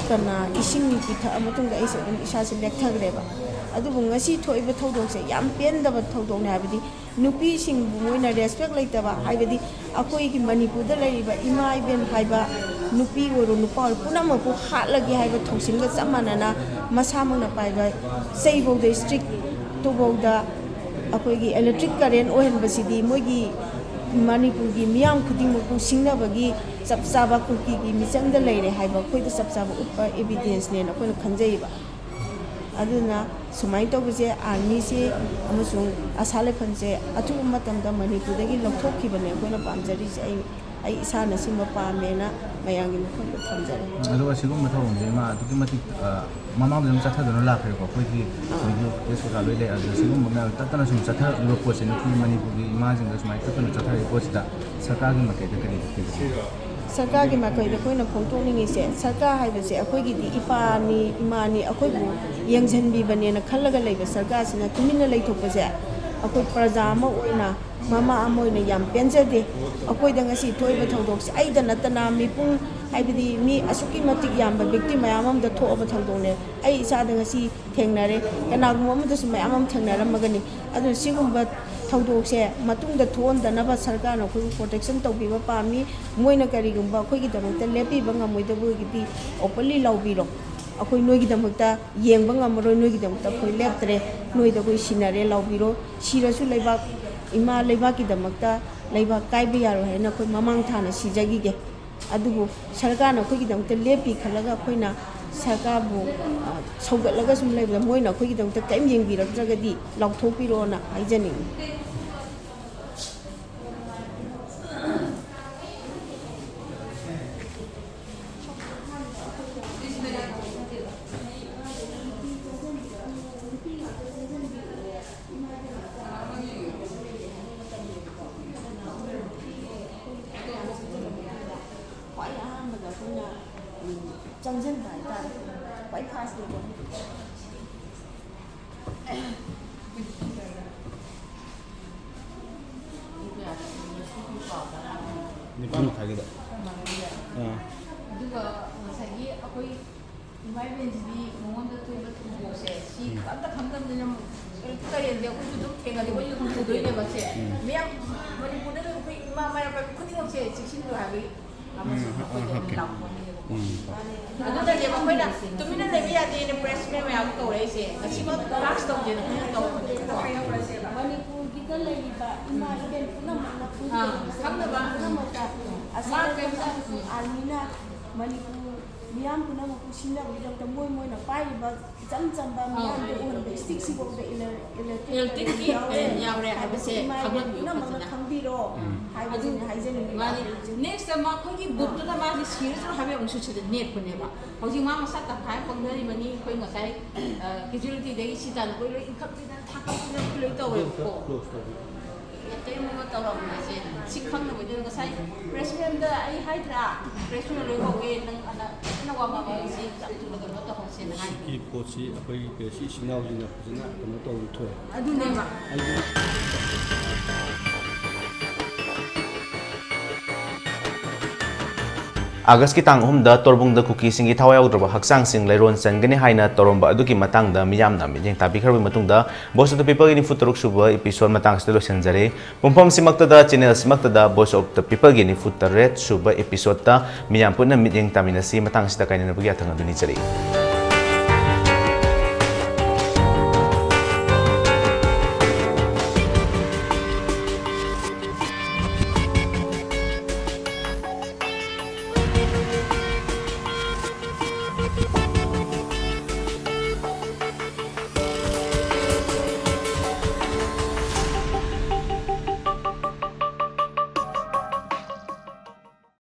ꯀꯅꯥ ꯏꯁꯤꯡ ꯄꯤꯊꯛꯑ ꯃꯇꯨꯡꯗ ꯑꯩꯁꯦ ꯑꯗꯨꯝ ꯏꯁꯥꯁꯦ ꯂꯦꯛꯊꯈ꯭ꯔꯦꯕ꯫ ꯑꯗꯨꯕꯨ ꯉꯁꯤ ꯊꯣꯛꯏꯕ ꯊꯧꯗꯣꯛꯁꯦ ꯌꯥꯝ ꯄꯦꯟꯗꯕ ꯊꯧꯗꯣꯛꯅꯦ, ꯍꯥꯏꯕꯗꯤ ꯅꯨꯄꯤꯁꯤꯡꯕꯨ ꯃꯣꯏꯅ ꯔꯦꯁꯄꯦꯛ ꯂꯩꯇꯕ, ꯍꯥꯏꯕꯗꯤ ꯑꯩꯈꯣꯏꯒꯤ ꯃꯅꯤꯄꯨꯔꯗ ꯂꯩꯔꯤꯕ ꯏꯃꯥ ꯏꯕꯦꯟ ꯍꯥꯏꯕ, ꯅꯨꯄꯤ ꯑꯣꯏꯔꯣ ꯅꯨꯄꯥ ꯑꯣꯏꯔꯣ ꯄꯨꯝꯅꯃꯛꯄꯨ ꯍꯥꯠꯂꯒꯦ ꯍꯥꯏꯕ ꯊꯧꯁꯤꯜꯒ ꯆꯞ ꯃꯥꯟꯅꯅ ꯃꯁꯥꯃꯛꯅ ꯄꯥꯏꯕ ꯆꯩꯐꯧꯗ, ꯏꯁꯇ꯭ꯔꯤꯛꯇꯨꯐꯧꯗ ꯑꯩꯈꯣꯏꯒꯤ ꯏꯂꯦꯛꯇ꯭ꯔꯤꯛ ꯀꯔꯦꯟ ꯑꯣꯏꯍꯟꯕꯁꯤꯗꯤ ꯃꯣꯏꯒꯤ ꯃꯅꯤꯄꯨꯔꯒꯤ ꯃꯤꯌꯥꯝ ꯈꯨꯗꯤꯡꯃꯛꯄꯨ ꯁꯤꯡꯅꯕꯒꯤ ꯆꯞ ꯆꯥꯕ ꯀꯨꯀꯤꯒꯤ ꯃꯤꯆꯪꯗ ꯂꯩꯔꯦ ꯍꯥꯏꯕ ꯑꯩꯈꯣꯏꯗ ꯆꯞ ꯆꯥꯕ ꯎꯠꯄ ꯑꯦꯚꯤꯗꯦꯟꯁꯅꯦꯅ ꯑꯩꯈꯣꯏꯅ ꯈꯟꯖꯩꯕ꯫ ꯑꯗꯨꯅ ꯁꯨꯃꯥꯏꯅ ꯇꯧꯕꯁꯦ, ꯑꯥꯔꯃꯤꯁꯦ ꯑꯃꯁꯨꯡ ꯑꯁꯥ ꯂꯩꯐꯝꯁꯦ ꯑꯊꯨꯕ ꯃꯇꯝꯗ ꯃꯅꯤꯄꯨꯔꯗꯒꯤ ꯂꯧꯊꯣꯛꯈꯤꯕꯅꯦ ꯑꯩꯈꯣꯏꯅ ꯄꯥꯝꯖꯔꯤꯁꯦ꯫ ꯑꯩ, ꯑꯩ ꯏꯁꯥꯅ ꯁꯤꯃ ꯄꯥꯝꯃꯦꯅ ꯃꯌꯥꯝꯒꯤ ꯃꯐꯝꯗ ꯊꯝꯖꯔꯤ꯫ ꯑꯗꯨꯒ ꯁꯤꯒꯨꯝꯕ ꯊꯧꯔꯝꯁꯦ ꯏꯃꯥ ꯑꯗꯨꯛꯀꯤ ꯃꯇꯤꯛ, ꯑ, ꯃꯃꯥꯡꯗ ꯑꯗꯨꯝ ꯆꯠꯊꯗꯨꯅ ꯂꯥꯛꯈ꯭ꯔꯦꯀꯣ꯫ ꯑꯩꯈꯣꯏꯒꯤ ꯑꯥ꯫ ꯚꯤꯗꯤꯑꯣ ꯐꯨꯇꯦꯖ ꯀꯩꯀꯥ ꯂꯣꯏ ꯂꯩ꯫ ꯑꯗꯨꯗ ꯁꯤꯒꯨꯝꯕ ꯃꯌꯥꯝ ꯇꯠꯇꯅ ꯁꯨꯝ ꯆꯠꯊꯔꯛꯂꯤꯕ ꯄꯣꯠꯁꯦ ꯅꯨꯄꯤ ꯃꯅꯤꯄꯨꯔꯒꯤ ꯏꯃꯥꯁꯤꯡꯗ ꯁꯨꯃꯥꯏꯅ ꯇꯠꯇꯅ ꯆꯠꯊꯔꯛꯏ ꯄꯣꯠꯁꯤꯗ ꯁꯔꯀꯥꯔꯒꯤ ꯃꯥꯏꯀꯩꯗ ꯀꯔꯤ ꯀꯔꯤ? ꯁꯔꯀꯥꯔꯒꯤ ꯃꯥꯏꯀꯩꯗ ꯑꯩꯈꯣꯏꯅ ꯐꯣꯡꯗꯣꯛꯅꯤꯡꯉꯤꯁꯦ, ꯁꯔꯀꯥꯔ ꯍꯥꯏꯕꯁꯦ ꯑꯩꯈꯣꯏꯒꯤꯗꯤ ꯏꯄꯥꯅꯤ, ꯏꯃꯥꯅꯤ, ꯑꯩꯈꯣꯏꯕꯨ ꯌꯦꯡꯁꯤꯟꯕꯤꯕꯅꯦꯅ ꯈꯜꯂꯒ ꯂꯩꯕ ꯁꯔꯀꯥꯔꯁꯤꯅ ꯇꯨꯃꯤꯟꯅ ꯂꯩꯊꯣꯛꯄꯁꯦ ꯑꯩꯈꯣꯏ ꯄ꯭ꯔꯖꯥ ꯑꯃ ꯑꯣꯏꯅ, ꯃꯃꯥ ꯑꯃ ꯑꯣꯏꯅ ꯌꯥꯝ ꯄꯦꯟꯖꯗꯦ꯫ ꯑꯩꯈꯣꯏꯗ ꯉꯁꯤ ꯊꯣꯛꯏꯕ ꯊꯧꯗꯣꯛꯁꯦ ꯑꯩꯗ ꯅꯠꯇꯅ ꯃꯤꯄꯨꯝ, ꯍꯥꯏꯕꯗꯤ ꯃꯤ ꯑꯁꯨꯛꯀꯤ ꯃꯇꯤꯛ ꯌꯥꯝꯕ ꯚꯤꯛꯇꯤꯝ ꯃꯌꯥꯝ ꯑꯃꯗ ꯊꯣꯛꯑꯕ ꯊꯧꯗꯣꯛꯅꯦ꯫ ꯑꯩ ꯏꯁꯥꯗ ꯉꯁꯤ ꯊꯦꯡꯅꯔꯦ, ꯀꯅꯥꯒꯨꯝꯕ ꯑꯃꯗꯁꯨ ꯃꯌꯥꯝ ꯑꯃ ꯊꯦꯡꯅꯔꯝꯃꯒꯅꯤ꯫ ꯑꯗꯨꯅ ꯁꯤꯒꯨꯝꯕ ꯊꯧꯗꯣꯛꯁꯦ ꯃꯇꯨꯡꯗ ꯊꯣꯛꯍꯟꯗꯅꯕ ꯁꯔꯀꯥꯔꯅ ꯑꯩꯈꯣꯏꯕꯨ ꯄ꯭ꯔꯣꯇꯦꯛꯁꯟ ꯇꯧꯕꯤꯕ ꯄꯥꯝꯃꯤ꯫ ꯃꯣꯏꯅ ꯀꯔꯤꯒꯨꯝꯕ ꯑꯩꯈꯣꯏꯒꯤꯗꯃꯛꯇ ꯂꯦꯞꯄꯤꯕ ꯉꯝꯃꯣꯏꯗꯕ ꯑꯣꯏꯔꯒꯗꯤ ꯑꯣꯄꯟꯂꯤ ꯂꯥꯎꯕꯤꯔꯣ꯫ ꯑꯩꯈꯣꯏ ꯅꯣꯏꯒꯤꯗꯃꯛꯇ ꯌꯦꯡꯕ ꯉꯝꯃꯔꯣꯏ, ꯅꯣꯏꯒꯤꯗꯃꯛꯇ ꯑꯩꯈꯣꯏ ꯂꯦꯞꯇ꯭ꯔꯦ, ꯅꯣꯏꯗ ꯑꯩꯈꯣꯏ ꯁꯤꯟꯅꯔꯦ ꯂꯥꯎꯕꯤꯔꯣ꯫ ꯁꯤꯔꯁꯨ ꯂꯩꯕꯥꯛ, ꯏꯃꯥ ꯂꯩꯕꯥꯛꯀꯤꯗꯃꯛꯇ ꯂꯩꯕꯥꯛ ꯀꯥꯏꯕ ꯌꯥꯔꯣꯏ ꯍꯥꯏꯅ ꯑꯩꯈꯣꯏ ꯃꯃꯥꯡ ꯊꯥꯅ ꯁꯤꯖꯈꯤꯒꯦ꯫ ꯑꯗꯨꯕꯨ ꯁꯔꯀꯥꯔꯅ ꯑꯩꯈꯣꯏꯒꯤꯗꯃꯛꯇ ꯂꯦꯞꯄꯤ ꯈꯜꯂꯒ ꯑꯩꯈꯣꯏꯅ ꯁꯔꯀꯥꯔꯕꯨ, ꯑ, ꯁꯧꯒꯠꯂꯒ ꯁꯨꯝ ꯂꯩꯕꯗ ꯃꯣꯏꯅ ꯑꯩꯈꯣꯏꯒꯤꯗꯃꯛꯇ ꯀꯔꯤꯝ ꯌꯦꯡꯕꯤꯔꯛꯇ꯭ꯔꯒꯗꯤ ꯂꯥꯎꯊꯣꯛꯄꯤꯔꯣꯅ ꯍꯥꯏꯖꯅꯤꯡꯉꯤ꯫ ꯈ꯭ꯋꯥꯏ ꯑꯍꯥꯟꯕꯗ ꯑꯩꯈꯣꯏꯅ, ꯎꯝ, ꯆꯪꯁꯤꯟꯕ ꯍꯥꯏꯇꯥꯔꯦ꯫ ꯈ꯭ꯋꯥꯏ ꯐꯥꯔꯁꯅꯤꯀꯣ꯫ ꯅꯤꯄꯥꯟ ꯃꯈꯥꯏꯒꯤꯗ꯫ ꯑꯥ꯫ ꯑꯗꯨꯒ ꯉꯁꯥꯏꯒꯤ ꯑꯩꯈꯣꯏ ꯏꯃꯥ ꯏꯕꯦꯟꯁꯤꯗꯤ ꯃꯉꯣꯟꯗ ꯊꯣꯛꯏꯕ ꯊꯧꯗꯣꯛꯁꯦ ꯁꯤ ꯎꯝ꯫ ꯑꯝꯇ ꯈꯪꯗꯕꯅꯤꯅ ꯀꯔꯦꯟꯁꯦ ꯑꯩꯈꯣꯏꯁꯨ ꯑꯗꯨꯝ ꯊꯦꯡꯅꯗꯤ ꯑꯩꯈꯣꯏꯁꯨ ꯎꯝ꯫ ꯃꯌꯥꯝ ꯃꯅꯤꯄꯨꯔꯗ ꯂꯩꯕ ꯑꯩꯈꯣꯏ ꯏꯃꯥ ꯃꯔꯛ ꯈꯨꯗꯤꯡꯃꯛꯁꯦ ꯆꯦꯛꯁꯤꯟꯕꯤꯌꯨ ꯍꯥꯏꯕꯒꯤ ꯑꯃꯁꯨ ꯎꯝ, ꯑꯩꯈꯣꯏꯗ ꯎꯝ, ꯂꯥꯛꯄꯅꯦꯕꯀꯣ꯫ ꯎꯝ꯫ ꯑꯗꯨꯅꯅꯦꯕ ꯑꯩꯈꯣꯏꯅ ꯇꯨꯃꯤꯟꯅ ꯂꯩꯕ ꯌꯥꯗꯦꯅ ꯄ꯭ꯔꯦꯁ ꯃꯌꯥꯝ ꯀꯧꯔꯛꯏꯁꯦ꯫ ꯉꯁꯤꯃꯛ ꯀ꯭ꯂꯥꯁ ꯇꯧꯒꯦꯅ ꯑꯩꯈꯣꯏꯅ ꯇꯧꯕꯅꯦꯕꯀꯣ꯫ ꯃꯅꯤꯄꯨꯔꯒꯤꯗ ꯂꯩꯔꯤꯕ ꯏꯃꯥ ꯏꯕꯦꯟ ꯄꯨꯝꯅꯃꯛꯅ ꯑꯥ, ꯈꯪꯗꯕ ꯄꯨꯝꯅꯃꯛꯇ ꯃꯥ ꯑꯁꯤꯗ ꯀꯩꯝꯇ ꯎꯝ꯫ ꯑꯥꯔꯃꯤꯅ ꯃꯅꯤꯄꯨꯔ ꯃꯤꯌꯥꯝ ꯄꯨꯝꯅꯃꯛꯄꯨ ꯁꯤꯟꯅꯕꯒꯤꯗꯃꯛꯇ ꯃꯣꯏ ꯃꯣꯏꯅ ꯄꯥꯏꯔꯤꯕ ꯏꯆꯝ ꯆꯝꯕ ꯑꯥ꯫ ꯃꯤꯌꯥꯝꯗ ꯎꯍꯟꯕ ꯁ꯭ꯇꯤꯛꯁꯤꯐꯥꯎꯗ ꯏꯂꯦ-, ꯏꯂꯦꯛꯇ꯭ꯔꯤꯛ ꯏꯂꯦꯛꯇ꯭ꯔꯤꯛꯀꯤ ꯀꯔꯦꯟ ꯌꯥꯎꯔꯦ ꯐꯦꯟ ꯌꯥꯎꯔꯦ ꯍꯥꯏꯕꯁꯦ ꯍꯥꯏꯕꯁꯦ ꯏꯃꯥ ꯏꯕꯦꯟ ꯈꯪꯍꯟꯕꯤꯌꯨ ꯄꯨꯝꯅꯃꯛꯅ ꯐꯖꯅ꯫ ꯈꯪꯕꯤꯔꯣ ꯎꯝ꯫ ꯍꯥꯏꯕꯁꯤꯅꯤ ꯑꯗꯨ ꯍꯥꯏꯖꯅꯤꯡꯉꯤꯕ꯫ ꯃꯥꯅꯤ꯫ ꯅꯦꯛꯁꯇ ꯃꯥ ꯑꯩꯈꯣꯏꯒꯤ ꯕꯨꯠꯇꯨꯅ ꯃꯥꯁꯦ ꯁꯤꯔꯁꯨ ꯍꯥꯏꯕ ꯑꯃꯨꯛꯁꯨ ꯁꯤꯗ ꯅꯦꯠꯄꯅꯦꯕ꯫ ꯍꯧꯖꯤꯛ ꯃꯥ ꯃꯁꯥ ꯇꯪꯈꯥꯏ ꯑꯃ ꯄꯪꯊꯔꯤꯕꯅꯤ꯫ ꯑꯩꯈꯣꯏ ꯉꯁꯥꯏ, ꯑ, ꯀꯦꯖꯨꯋꯦꯂꯤꯇꯤꯗꯒꯤ ꯁꯤ ꯇꯥꯟꯅ ꯑꯩꯈꯣꯏ ꯂꯣꯏ ꯏꯟꯈꯠꯄꯤꯗꯅ ꯊꯥꯡꯒꯠꯄꯤꯗꯅ ꯑꯩꯈꯣꯏ ꯂꯣꯏ ꯇꯧꯋꯦꯕꯀꯣ꯫ ꯀ꯭ꯂꯣꯖ ꯇꯧꯕꯤꯌꯨ꯫ ꯑꯇꯩ ꯑꯃ ꯇꯧꯔꯝꯃꯦ ꯁꯦ꯫ ꯁꯤ ꯈꯪꯅꯕꯩꯗꯨꯗ ꯉꯁꯥꯏ ꯄ꯭ꯔꯦꯁ ꯃꯤꯠ ꯑꯝꯗ ꯑꯩ ꯍꯥꯏꯗ꯭ꯔꯥ? ꯄ꯭ꯔꯦꯁ ꯃꯤꯠ ꯂꯣꯏ ꯀꯧꯒꯦ, ꯅꯪ ꯑꯅ-, ꯐꯖꯅ ꯋꯥ ꯉꯥꯡꯕ ꯁꯤ ꯌꯥꯝ ꯊꯨꯅ ꯀꯩꯅꯣ ꯇꯧꯍꯧꯁꯦꯅ ꯍꯥꯏ꯫ ꯁꯤꯒꯤ ꯄꯣꯠꯁꯤ ꯑꯩꯈꯣꯏ ꯄ꯭ꯔꯦꯁ ꯏꯆꯤꯟ ꯏꯅꯥꯎꯁꯤꯡꯅ ꯐꯖꯅ ꯀꯩꯅꯣ ꯇꯧꯕ ꯊꯣꯛꯑꯦ꯫ ꯑꯗꯨꯅꯦꯕ꯫ ꯑꯩ ꯑꯥꯒꯁꯀꯤ ꯇꯥꯡ ꯑꯍꯨꯝꯗ ꯇꯣꯔꯕꯨꯡꯗ ꯀꯨꯀꯤꯁꯤꯡꯒꯤ ꯊꯋꯥꯏ ꯌꯥꯎꯗ꯭ꯔꯕ ꯍꯛꯆꯥꯡꯁꯤꯡ ꯂꯩꯔꯣꯟ ꯆꯟꯒꯅꯤ ꯍꯥꯏꯅ ꯇꯧꯔꯝꯕ ꯑꯗꯨꯒꯤ ꯃꯇꯥꯡꯗ ꯃꯤꯌꯥꯝꯅ ꯃꯤꯠꯌꯦꯡ ꯇꯥꯕꯤꯈ꯭ꯔꯕ ꯃꯇꯨꯡꯗ, Voice of the Peopleꯒꯤ ꯅꯤꯐꯨ ꯇꯔꯨꯛ ꯁꯨꯕ episode ꯃꯇꯥꯡ ꯑꯁꯤꯗ ꯂꯣꯏꯁꯤꯟꯖꯔꯦ꯫ ꯄꯨꯡꯐꯝꯁꯤꯃꯛꯇꯗ, channelꯁꯤꯃꯛꯇꯗ Voice of the Peopleꯒꯤ ꯅꯤꯐꯨ ꯇꯔꯦꯠ ꯁꯨꯕ episodeꯇ ꯃꯤꯌꯥꯝ ꯄꯨꯟꯅ ꯃꯤꯠꯌꯦꯡ ꯇꯥꯃꯤꯟꯅꯁꯤ꯫ ꯃꯇꯥꯡ ꯑꯁꯤꯗ ꯀꯥꯏꯅꯅꯕꯒꯤ ꯌꯥꯊꯪ ꯑꯗꯨ ꯅꯤꯖꯔꯤ꯫